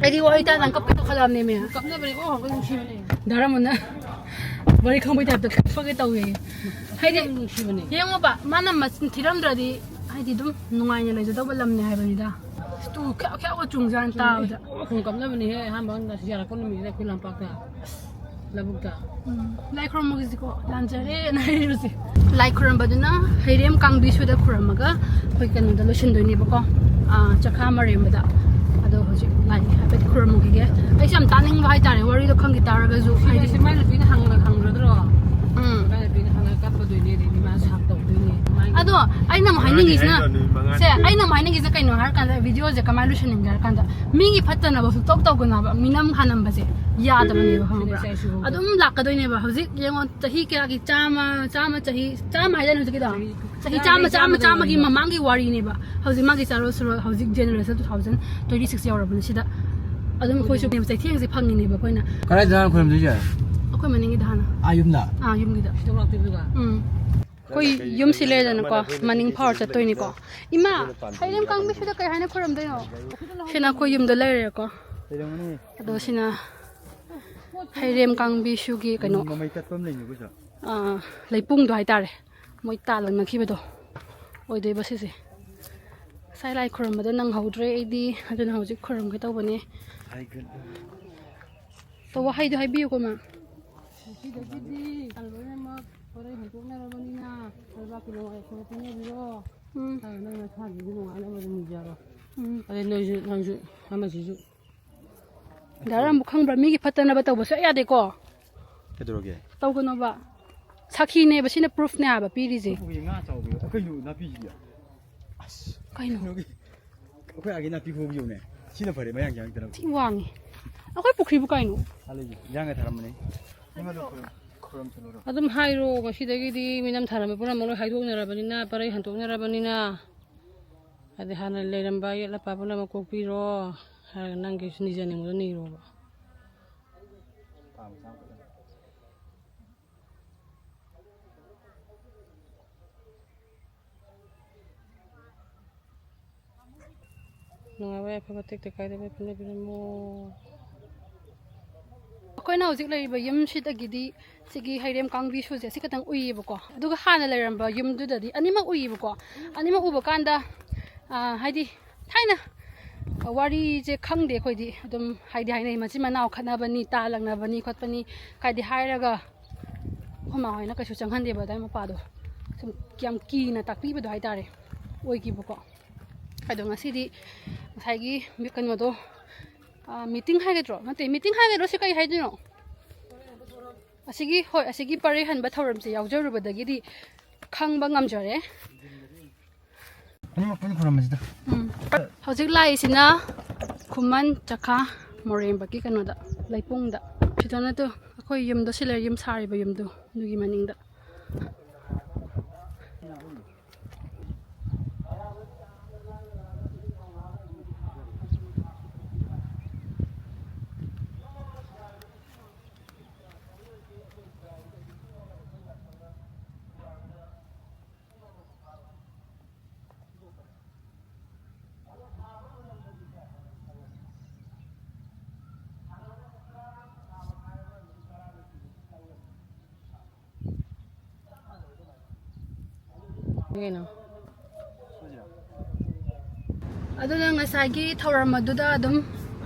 ꯑꯩꯗꯤ ꯋꯥꯍꯩ ꯇꯥꯗꯅ ꯀꯞꯀꯦ ꯇꯧꯈꯠꯂꯛꯑꯕꯅꯦꯃꯤ꯫ ꯀꯞꯅꯕꯅꯦ, ꯑꯣ, ꯍꯧꯖꯤꯛ ꯅꯨꯡꯁꯤꯕꯅꯦ꯫ ꯗꯥ ꯔꯥꯃꯣꯅ ꯋꯥꯔꯤ ꯈꯪꯕꯩ ꯇꯥꯏꯞꯇ ꯀꯞꯄꯒꯦ ꯇꯧꯋꯦ꯫ ꯍꯥꯏꯗꯤ, ꯌꯥꯝ ꯅꯨꯡꯁꯤꯕꯅꯦ꯫ ꯌꯦꯡꯉꯣꯕ, ꯃꯥꯅ ꯃꯆꯤꯟ ꯊꯤꯔꯝꯗ꯭ꯔꯗꯤ, ꯍꯥꯏꯗꯤ, ꯑꯗꯨꯝ ꯅꯨꯡꯉꯥꯏꯅ ꯂꯩꯖꯗꯧꯕ ꯂꯝꯅꯦ ꯍꯥꯏꯕꯅꯤꯗ꯫ ꯇꯨ ꯈ꯭ꯌꯥꯎ ꯈ꯭ꯌꯥꯎꯒ ꯆꯨꯡꯖꯥꯟ ꯇꯥꯕꯗ꯫ ꯑꯣ, ꯈꯣꯡ ꯀꯞꯅꯕꯅꯦꯍꯦ, ꯑꯍꯥꯟꯕ ꯁꯤ ꯌꯥꯔꯛꯄ ꯅꯨꯃꯤꯠꯁꯤꯗ ꯑꯩꯈꯣꯏ ꯂꯝꯄꯥꯛꯇ꯫ ꯂꯧꯕꯨꯛꯇ꯫ ꯎꯝ, ꯂꯥꯏ ꯈꯨꯔꯨꯝꯕꯒꯤꯁꯤꯀꯣ, ꯂꯥꯟꯖꯔꯦꯅ ꯍꯥꯏꯔꯤꯕꯁꯦ꯫ ꯂꯥꯏ ꯈꯨꯔꯨꯝꯕꯗꯨꯅ ꯍꯩꯔꯦꯝ ꯀꯥꯡꯕꯤꯁꯨꯗ ꯈꯨꯔꯨꯝꯃꯒ ꯑꯩꯈꯣꯏ ꯀꯩꯅꯣꯗ ꯂꯣꯏꯁꯤꯟꯗꯣꯏꯅꯦꯕꯀꯣ, ꯑꯥ, ꯆꯈꯥ ꯃꯔꯦꯝꯕꯗ꯫ ꯑꯗꯣ ꯍꯧꯖꯤꯛ ꯂꯥꯏ ꯍꯥꯏꯐꯦꯠ ꯈꯨꯔꯨꯝꯃꯨꯈꯤꯒꯦ꯫ ꯑꯩꯁꯨ ꯌꯥꯝ ꯇꯥꯅꯤꯡꯕ ꯍꯥꯏꯇꯥꯔꯦ, ꯋꯥꯔꯤꯗꯣ ꯈꯪꯈꯤ ꯇꯥꯔꯒꯁꯨ, ꯍꯥꯏꯗꯤ ꯁꯤꯁꯦ ꯃꯥꯏ ꯅꯨꯄꯤꯅ ꯍꯪꯉ-, ꯍꯪꯒꯗ꯭ꯔꯣ? ꯎꯝ꯫ ꯃꯥꯏ ꯅꯨꯄꯤꯅ ꯍꯪꯉꯒ ꯀꯞꯄꯗꯣꯏꯅꯦ, ꯑꯗꯩꯗꯤ ꯃꯥ ꯁꯥꯞ ꯇꯧꯗꯣꯏꯅꯦ꯫ ꯃꯥꯒꯤ ꯑꯗꯣ ꯑꯩꯅ ꯑꯃꯨꯛ ꯍꯥꯏꯅꯤꯡꯉꯤꯁꯤꯅ, ꯍꯥꯏꯗꯣ ꯅꯨꯃꯤꯠ ꯃꯉꯥꯅꯤ ꯁꯦ, ꯂꯩꯔ꯫ ꯑꯩꯅ ꯑꯃꯨꯛ ꯍꯥꯏꯅꯤꯡꯉꯤꯁꯤꯅ ꯀꯩꯅꯣ ꯍꯥꯏꯔꯀꯥꯟꯗ, ꯚꯤꯗꯤꯑꯣꯁꯦ ꯀꯃꯥꯏꯅ ꯂꯣꯏꯁꯤꯟꯅꯤꯡꯒꯦ ꯍꯥꯏꯔ ꯀꯥꯟꯗ, ꯃꯤꯒꯤ ꯐꯠꯇꯅꯕ ꯁꯨꯛꯇꯧ ꯇꯧꯒꯅꯨ ꯍꯥꯏꯕ, ꯃꯤꯅꯝ ꯍꯥꯅꯝꯕꯁꯦ ꯌꯥꯗꯕꯅꯦꯕ, ꯈꯪꯕ꯭ꯔꯥ? ꯁꯤꯗ ꯑꯩꯁꯨ ꯑꯗꯨꯝ ꯂꯥꯛꯀꯗꯣꯏꯅꯦꯕ꯫ ꯍꯧꯖꯤꯛ ꯌꯦꯡꯉꯣ, ꯆꯍꯤ ꯀꯌꯥꯒꯤ, ꯆꯥꯝꯃ, ꯆꯥꯝꯃ ꯆꯍꯤ, ꯆꯥꯝꯃ ꯍꯥꯏꯗꯥꯏꯅꯦ ꯍꯧꯖꯤꯛꯀꯤꯗꯣ? ꯆꯍꯤ ꯆꯥꯝꯃ, ꯆꯥꯝꯃ, ꯆꯥꯝꯃꯒꯤ ꯃꯃꯥꯡꯒꯤ ꯋꯥꯔꯤꯅꯦꯕ꯫ ꯍꯧꯖꯤꯛ ꯃꯥꯒꯤ ꯆꯥꯔꯣꯜ ꯁꯨꯔꯣꯜ, ꯍꯧꯖꯤꯛ generation two thousand twenty six ꯌꯧꯔꯕꯅꯤ꯫ ꯁꯤꯗ ꯑꯗꯨꯝ ꯑꯩꯈꯣꯏꯁꯨ ꯆꯩꯊꯦꯡꯁꯦ ꯐꯪꯉꯤꯅꯦꯕ ꯑꯩꯈꯣꯏꯅ꯫ ꯀꯗꯥꯏꯗꯅꯣ ꯈꯨꯔꯨꯝꯗꯣꯏꯁꯦ? ꯑꯩꯈꯣꯏ ꯃꯅꯤꯡꯒꯤꯗ ꯍꯥꯟꯅ꯫ ꯑꯥ, ꯌꯨꯝꯗ? ꯑꯥ, ꯌꯨꯝꯒꯤꯗ꯫ ꯎꯝ꯫ ꯑꯩꯈꯣꯏ ꯌꯨꯝꯁꯤ ꯂꯩꯔꯦꯗꯅꯀꯣ, ꯃꯅꯤꯡ ꯐꯥꯎꯔ ꯆꯠꯇꯣꯏꯅꯤꯀꯣ꯫ ꯏꯃꯥ, ꯍꯩꯔꯦꯝ ꯀꯥꯡꯕꯤꯁꯤꯗ ꯀꯩ ꯍꯥꯏꯅ ꯈꯨꯔꯨꯝꯗꯣꯏꯅꯣ? ꯁꯤꯅ ꯑꯩꯈꯣꯏ ꯌꯨꯝꯗ ꯂꯩꯔꯦꯀꯣ꯫ ꯑꯗꯣ ꯁꯤꯅ ꯍꯩꯔꯦꯝ ꯀꯥꯡꯕꯤꯁꯨꯒꯤ ꯀꯩꯅꯣ, ꯃꯃꯩ ꯇꯠꯄ ꯑꯃ ꯂꯩꯅꯦꯀꯣ ꯁꯤꯗ꯫ ꯑꯥ, ꯂꯩꯄꯨꯡꯗꯣ ꯍꯥꯏꯇꯥꯔꯦ꯫ ꯃꯣꯏ ꯇꯥꯜꯂꯛꯅꯈꯤꯕꯗꯣ ꯑꯣꯏꯗꯣꯏꯕ ꯁꯤꯁꯦ꯫ ꯉꯁꯥꯏ ꯂꯥꯏ ꯈꯨꯔꯨꯝꯕꯗꯣ ꯅꯪꯍꯧꯗ꯭ꯔꯦ ꯑꯩꯗꯤ, ꯑꯗꯨꯅ ꯍꯧꯖꯤꯛ ꯈꯨꯔꯨꯝꯒꯦ ꯇꯧꯕꯅꯦ꯫ ꯍꯥꯏꯒꯠꯂꯨ꯫ ꯇꯧꯕ ꯍꯩꯗꯣ ꯍꯥꯏꯕꯤꯌꯨꯀꯣ, ꯃꯥ꯫ ꯉꯁꯤꯗꯒꯤꯗꯤ ꯂꯣꯏꯅꯃꯛ ꯄꯣꯠꯂꯩ ꯍꯟꯗꯣꯛꯅꯔꯕꯅꯤꯅ ꯂꯩꯕꯥꯛꯀꯤ ꯅꯨꯡꯉꯥꯏ ꯌꯥꯏꯐꯕ ꯄꯤꯅꯕꯤꯔꯣ꯫ ꯎꯝ꯫ ꯑꯗꯨꯒ ꯅꯪ ꯅꯁꯥꯒꯤꯁꯨ ꯅꯨꯡꯉꯥꯏꯅꯕ ꯑꯗꯨꯝ ꯅꯤꯖꯔꯣ꯫ ꯎꯝ꯫ ꯑꯗꯩ ꯅꯣꯏꯁꯨ, ꯅꯪꯁꯨ, ꯑꯃꯁꯤꯁꯨ꯫ ꯗꯥ ꯔꯥꯝꯕꯨ ꯈꯪꯕ꯭ꯔꯥ? ꯃꯤꯒꯤ ꯐꯠꯇꯅꯕ ꯇꯧꯕ ꯁꯨꯡꯌꯥ ꯌꯥꯗꯦꯀꯣ꯫ ꯀꯩꯗꯧꯔꯒꯦ? ꯇꯧꯒꯅꯣꯕ꯫ ꯁꯥꯈꯤꯅꯦꯕ, ꯁꯤꯅ ꯄ꯭ꯔꯨꯐꯅꯦ ꯍꯥꯏꯕ ꯄꯤꯔꯤꯁꯦ꯫ ꯑꯩꯈꯣꯏꯒꯤ ꯉꯥ ꯆꯥꯎꯕꯤꯗꯣ, ꯑꯩꯈꯣꯏꯁꯨ ꯅꯥꯄꯤꯁꯤꯗꯤ꯫ ꯑꯁ, ꯀꯩꯅꯣ? ꯀꯩꯅꯣꯒꯤ, ꯑꯩꯈꯣꯏ ꯑꯥꯒꯤ ꯅꯥꯄꯤ ꯍꯧꯕ ꯌꯦꯡꯉꯨꯅꯦ꯫ ꯁꯤꯅ ꯐꯔꯦ, ꯃꯌꯥꯡ ꯆꯪꯉꯛꯇꯅꯕ꯫ ꯊꯤ ꯋꯥꯡꯉꯤ꯫ ꯑꯩꯈꯣꯏ ꯄꯨꯈ꯭ꯔꯤꯕꯨ ꯀꯩꯅꯣ? ꯍꯥ, ꯂꯩꯌꯦ꯫ ꯏꯟꯖꯥꯡꯒ ꯊꯥꯔꯝꯕꯅꯦ꯫ ꯏꯃꯥꯗꯣ ꯈꯨꯔꯨꯝ-, ꯈꯨꯔꯨꯝꯁꯜꯂꯨꯔꯣ꯫ ꯑꯗꯨꯝ ꯍꯥꯏꯔꯣ, ꯉꯁꯤꯗꯒꯤꯗꯤ ꯃꯤꯅꯝ ꯊꯥꯔꯝꯕ ꯄꯨꯝꯅꯃꯛ ꯂꯣꯏ ꯍꯥꯏꯗꯣꯛꯅꯔꯕꯅꯤꯅ, ꯄꯔꯩ ꯍꯟꯗꯣꯛꯅꯔꯕꯅꯤꯅ, ꯑꯗꯩ ꯍꯥꯟꯅ ꯂꯩꯔꯝꯕ ꯌꯦꯠ ꯑꯄꯥ ꯄꯨꯝꯅꯃꯛ ꯀꯣꯛꯄꯤꯔꯣ ꯍꯥꯏꯔꯒ ꯅꯪꯒꯤꯁꯨ ꯅꯤꯖꯅꯤꯡꯕꯗꯣ ꯅꯤꯔꯣꯕ꯫ ꯅꯨꯡꯉꯥꯏꯕ ꯌꯥꯏꯐꯕ ꯇꯦꯛꯇ ꯀꯥꯏꯗꯕ ꯄꯤꯅꯕꯤꯔꯝꯃꯣ꯫ ꯑꯩꯈꯣꯏꯅ ꯍꯧꯖꯤꯛ ꯂꯩꯔꯤꯕ ꯌꯨꯝꯁꯤꯗꯒꯤꯗꯤ ꯁꯤꯒꯤ ꯍꯩꯔꯦꯝ ꯀꯥꯡꯕꯤꯁꯨꯁꯦ ꯁꯤ ꯈꯛꯇꯪ ꯎꯏꯌꯦꯕꯀꯣ꯫ ꯑꯗꯨꯒ ꯍꯥꯟꯅ ꯂꯩꯔꯝꯕ ꯌꯨꯝꯗꯨꯗꯗꯤ ꯑꯅꯤꯃꯛ ꯎꯏꯌꯦꯕꯀꯣ꯫ ꯑꯅꯤꯃꯛ ꯎꯕ ꯀꯥꯟꯗ, ꯑ, ꯍꯥꯏꯗꯤ ꯊꯥꯏꯅ ꯋꯥꯔꯤꯁꯦ ꯈꯪꯗꯦ ꯑꯩꯈꯣꯏꯗꯤ꯫ ꯑꯗꯨꯝ ꯍꯥꯏꯗꯤ ꯍꯥꯏꯅꯩ, ꯃꯆꯤꯟ ꯃꯅꯥꯎ ꯈꯠꯅꯕꯅꯤ, ꯇꯥ ꯂꯪꯅꯕꯅꯤ ꯈꯣꯠꯄꯅꯤ ꯀꯥꯏꯗꯤ ꯍꯥꯏꯔꯒ ꯑꯩꯈꯣꯏ ꯃꯥ ꯍꯣꯏꯅ ꯀꯩꯁꯨ ꯆꯪꯍꯟꯗꯦꯕ ꯑꯗꯥꯏ ꯃꯄꯥꯗꯣ꯫ ꯁꯨꯝ ꯌꯥꯝ ꯀꯤꯅ ꯇꯥꯛꯄꯤꯕꯗꯣ ꯍꯥꯏꯇꯥꯔꯦ, ꯑꯣꯏꯈꯤꯕꯀꯣ꯫ ꯑꯗꯣ ꯉꯁꯤꯗꯤ ꯉꯁꯥꯏꯒꯤ ꯃꯤ-, ꯀꯩꯅꯣꯗꯣ, ꯑ, ꯃꯤꯇꯤꯡ ꯍꯥꯏꯒꯗ꯭ꯔꯣ? ꯅꯠꯇꯦ, ꯃꯤꯇꯤꯡ ꯍꯥꯏꯒꯗ꯭ꯔꯣ? ꯁꯤ ꯀꯩ ꯍꯥꯏꯗꯣꯏꯅꯣ? ꯑꯁꯤꯒꯤ, ꯍꯣꯏ, ꯑꯁꯤꯒꯤ ꯄꯔꯩ ꯍꯟꯕ ꯊꯧꯔꯝꯁꯦ ꯌꯥꯎꯖꯔꯨꯕꯗꯒꯤꯗꯤ ꯈꯪꯕ ꯉꯝꯖꯔꯦ꯫ ꯑꯅꯤꯃꯛ ꯄꯨꯟꯅ ꯈꯨꯔꯨꯝꯕꯁꯤꯗ꯫ ꯎꯝ꯫ ꯍꯧꯖꯤꯛ ꯂꯥꯛꯏꯁꯤꯅ ꯈꯨꯃꯟ ꯆꯈꯥ ꯃꯣꯔꯦꯝꯕꯒꯤ ꯀꯩꯅꯣꯗ, ꯂꯩꯄꯨꯡꯗ꯫ ꯁꯤꯗ ꯅꯠꯇꯦ, ꯑꯩꯈꯣꯏ ꯌꯨꯝꯗ, ꯁꯤ ꯂꯩ, ꯌꯨꯝ ꯁꯥꯔꯤꯕ ꯌꯨꯝꯗꯣ, ꯑꯗꯨꯒꯤ ꯃꯅꯤꯡꯗ꯫ ꯀꯩꯅꯣ? ꯑꯗꯨꯅ ꯉꯁꯥꯏꯒꯤ ꯊꯧꯔꯝ ꯑꯗꯨꯗ ꯑꯗꯨꯝ,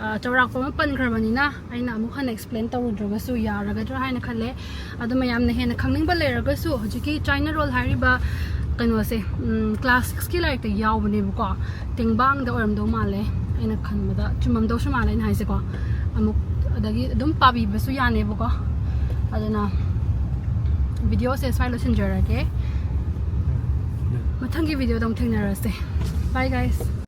ꯑ, ꯆꯥꯎꯔꯥꯛꯄ ꯑꯃ ꯄꯟꯈ꯭ꯔꯕꯅꯤꯅ ꯑꯩꯅ ꯑꯃꯨꯛ ꯍꯟꯅ ꯑꯦꯛꯁꯄ꯭ꯂꯦꯟ ꯇꯧꯔꯨꯗ꯭ꯔꯒꯁꯨ ꯌꯥꯔꯒꯗ꯭ꯔꯥ ꯍꯥꯏꯅ ꯈꯜꯂꯦ꯫ ꯑꯗꯨ ꯃꯌꯥꯝꯅ ꯍꯦꯟꯅ ꯈꯪꯅꯤꯡꯕ ꯂꯩꯔꯒꯁꯨ ꯍꯧꯖꯤꯛꯀꯤ ꯆꯥꯏꯅꯥ ꯔꯣꯜ ꯍꯥꯏꯔꯤꯕ ꯀꯩꯅꯣꯁꯦ, ꯎꯝ, ꯀ꯭ꯂꯥꯁ ꯁꯤꯛꯁꯀꯤ ꯂꯥꯏꯔꯤꯛꯇ ꯌꯥꯎꯕꯅꯦꯕꯀꯣ꯫ ꯇꯦꯡꯕꯥꯡꯗ ꯑꯣꯏꯔꯝꯗꯧ ꯃꯥꯜꯂꯦ ꯑꯩꯅ ꯈꯟꯕꯗ꯫ ꯆꯨꯝꯃꯝꯗꯧꯁꯨ ꯃꯥꯜꯂꯦ ꯑꯩꯅ ꯍꯥꯏꯁꯦꯀꯣ꯫ ꯑꯃꯨꯛ ꯑꯗꯒꯤ ꯑꯗꯨꯝ ꯄꯥꯕꯤꯕꯁꯨ ꯌꯥꯅꯦꯕꯀꯣ꯫ ꯑꯗꯨꯅ ꯚꯤꯗꯤꯑꯣꯁꯦ ꯁ꯭ꯋꯥꯏ ꯂꯣꯏꯁꯤꯟꯖꯔꯒꯦ꯫ ꯃꯊꯪꯒꯤ ꯚꯤꯗꯤꯑꯣꯗ ꯑꯃꯨꯛ ꯊꯦꯡꯅꯔꯁꯦ꯫ Bye, guys.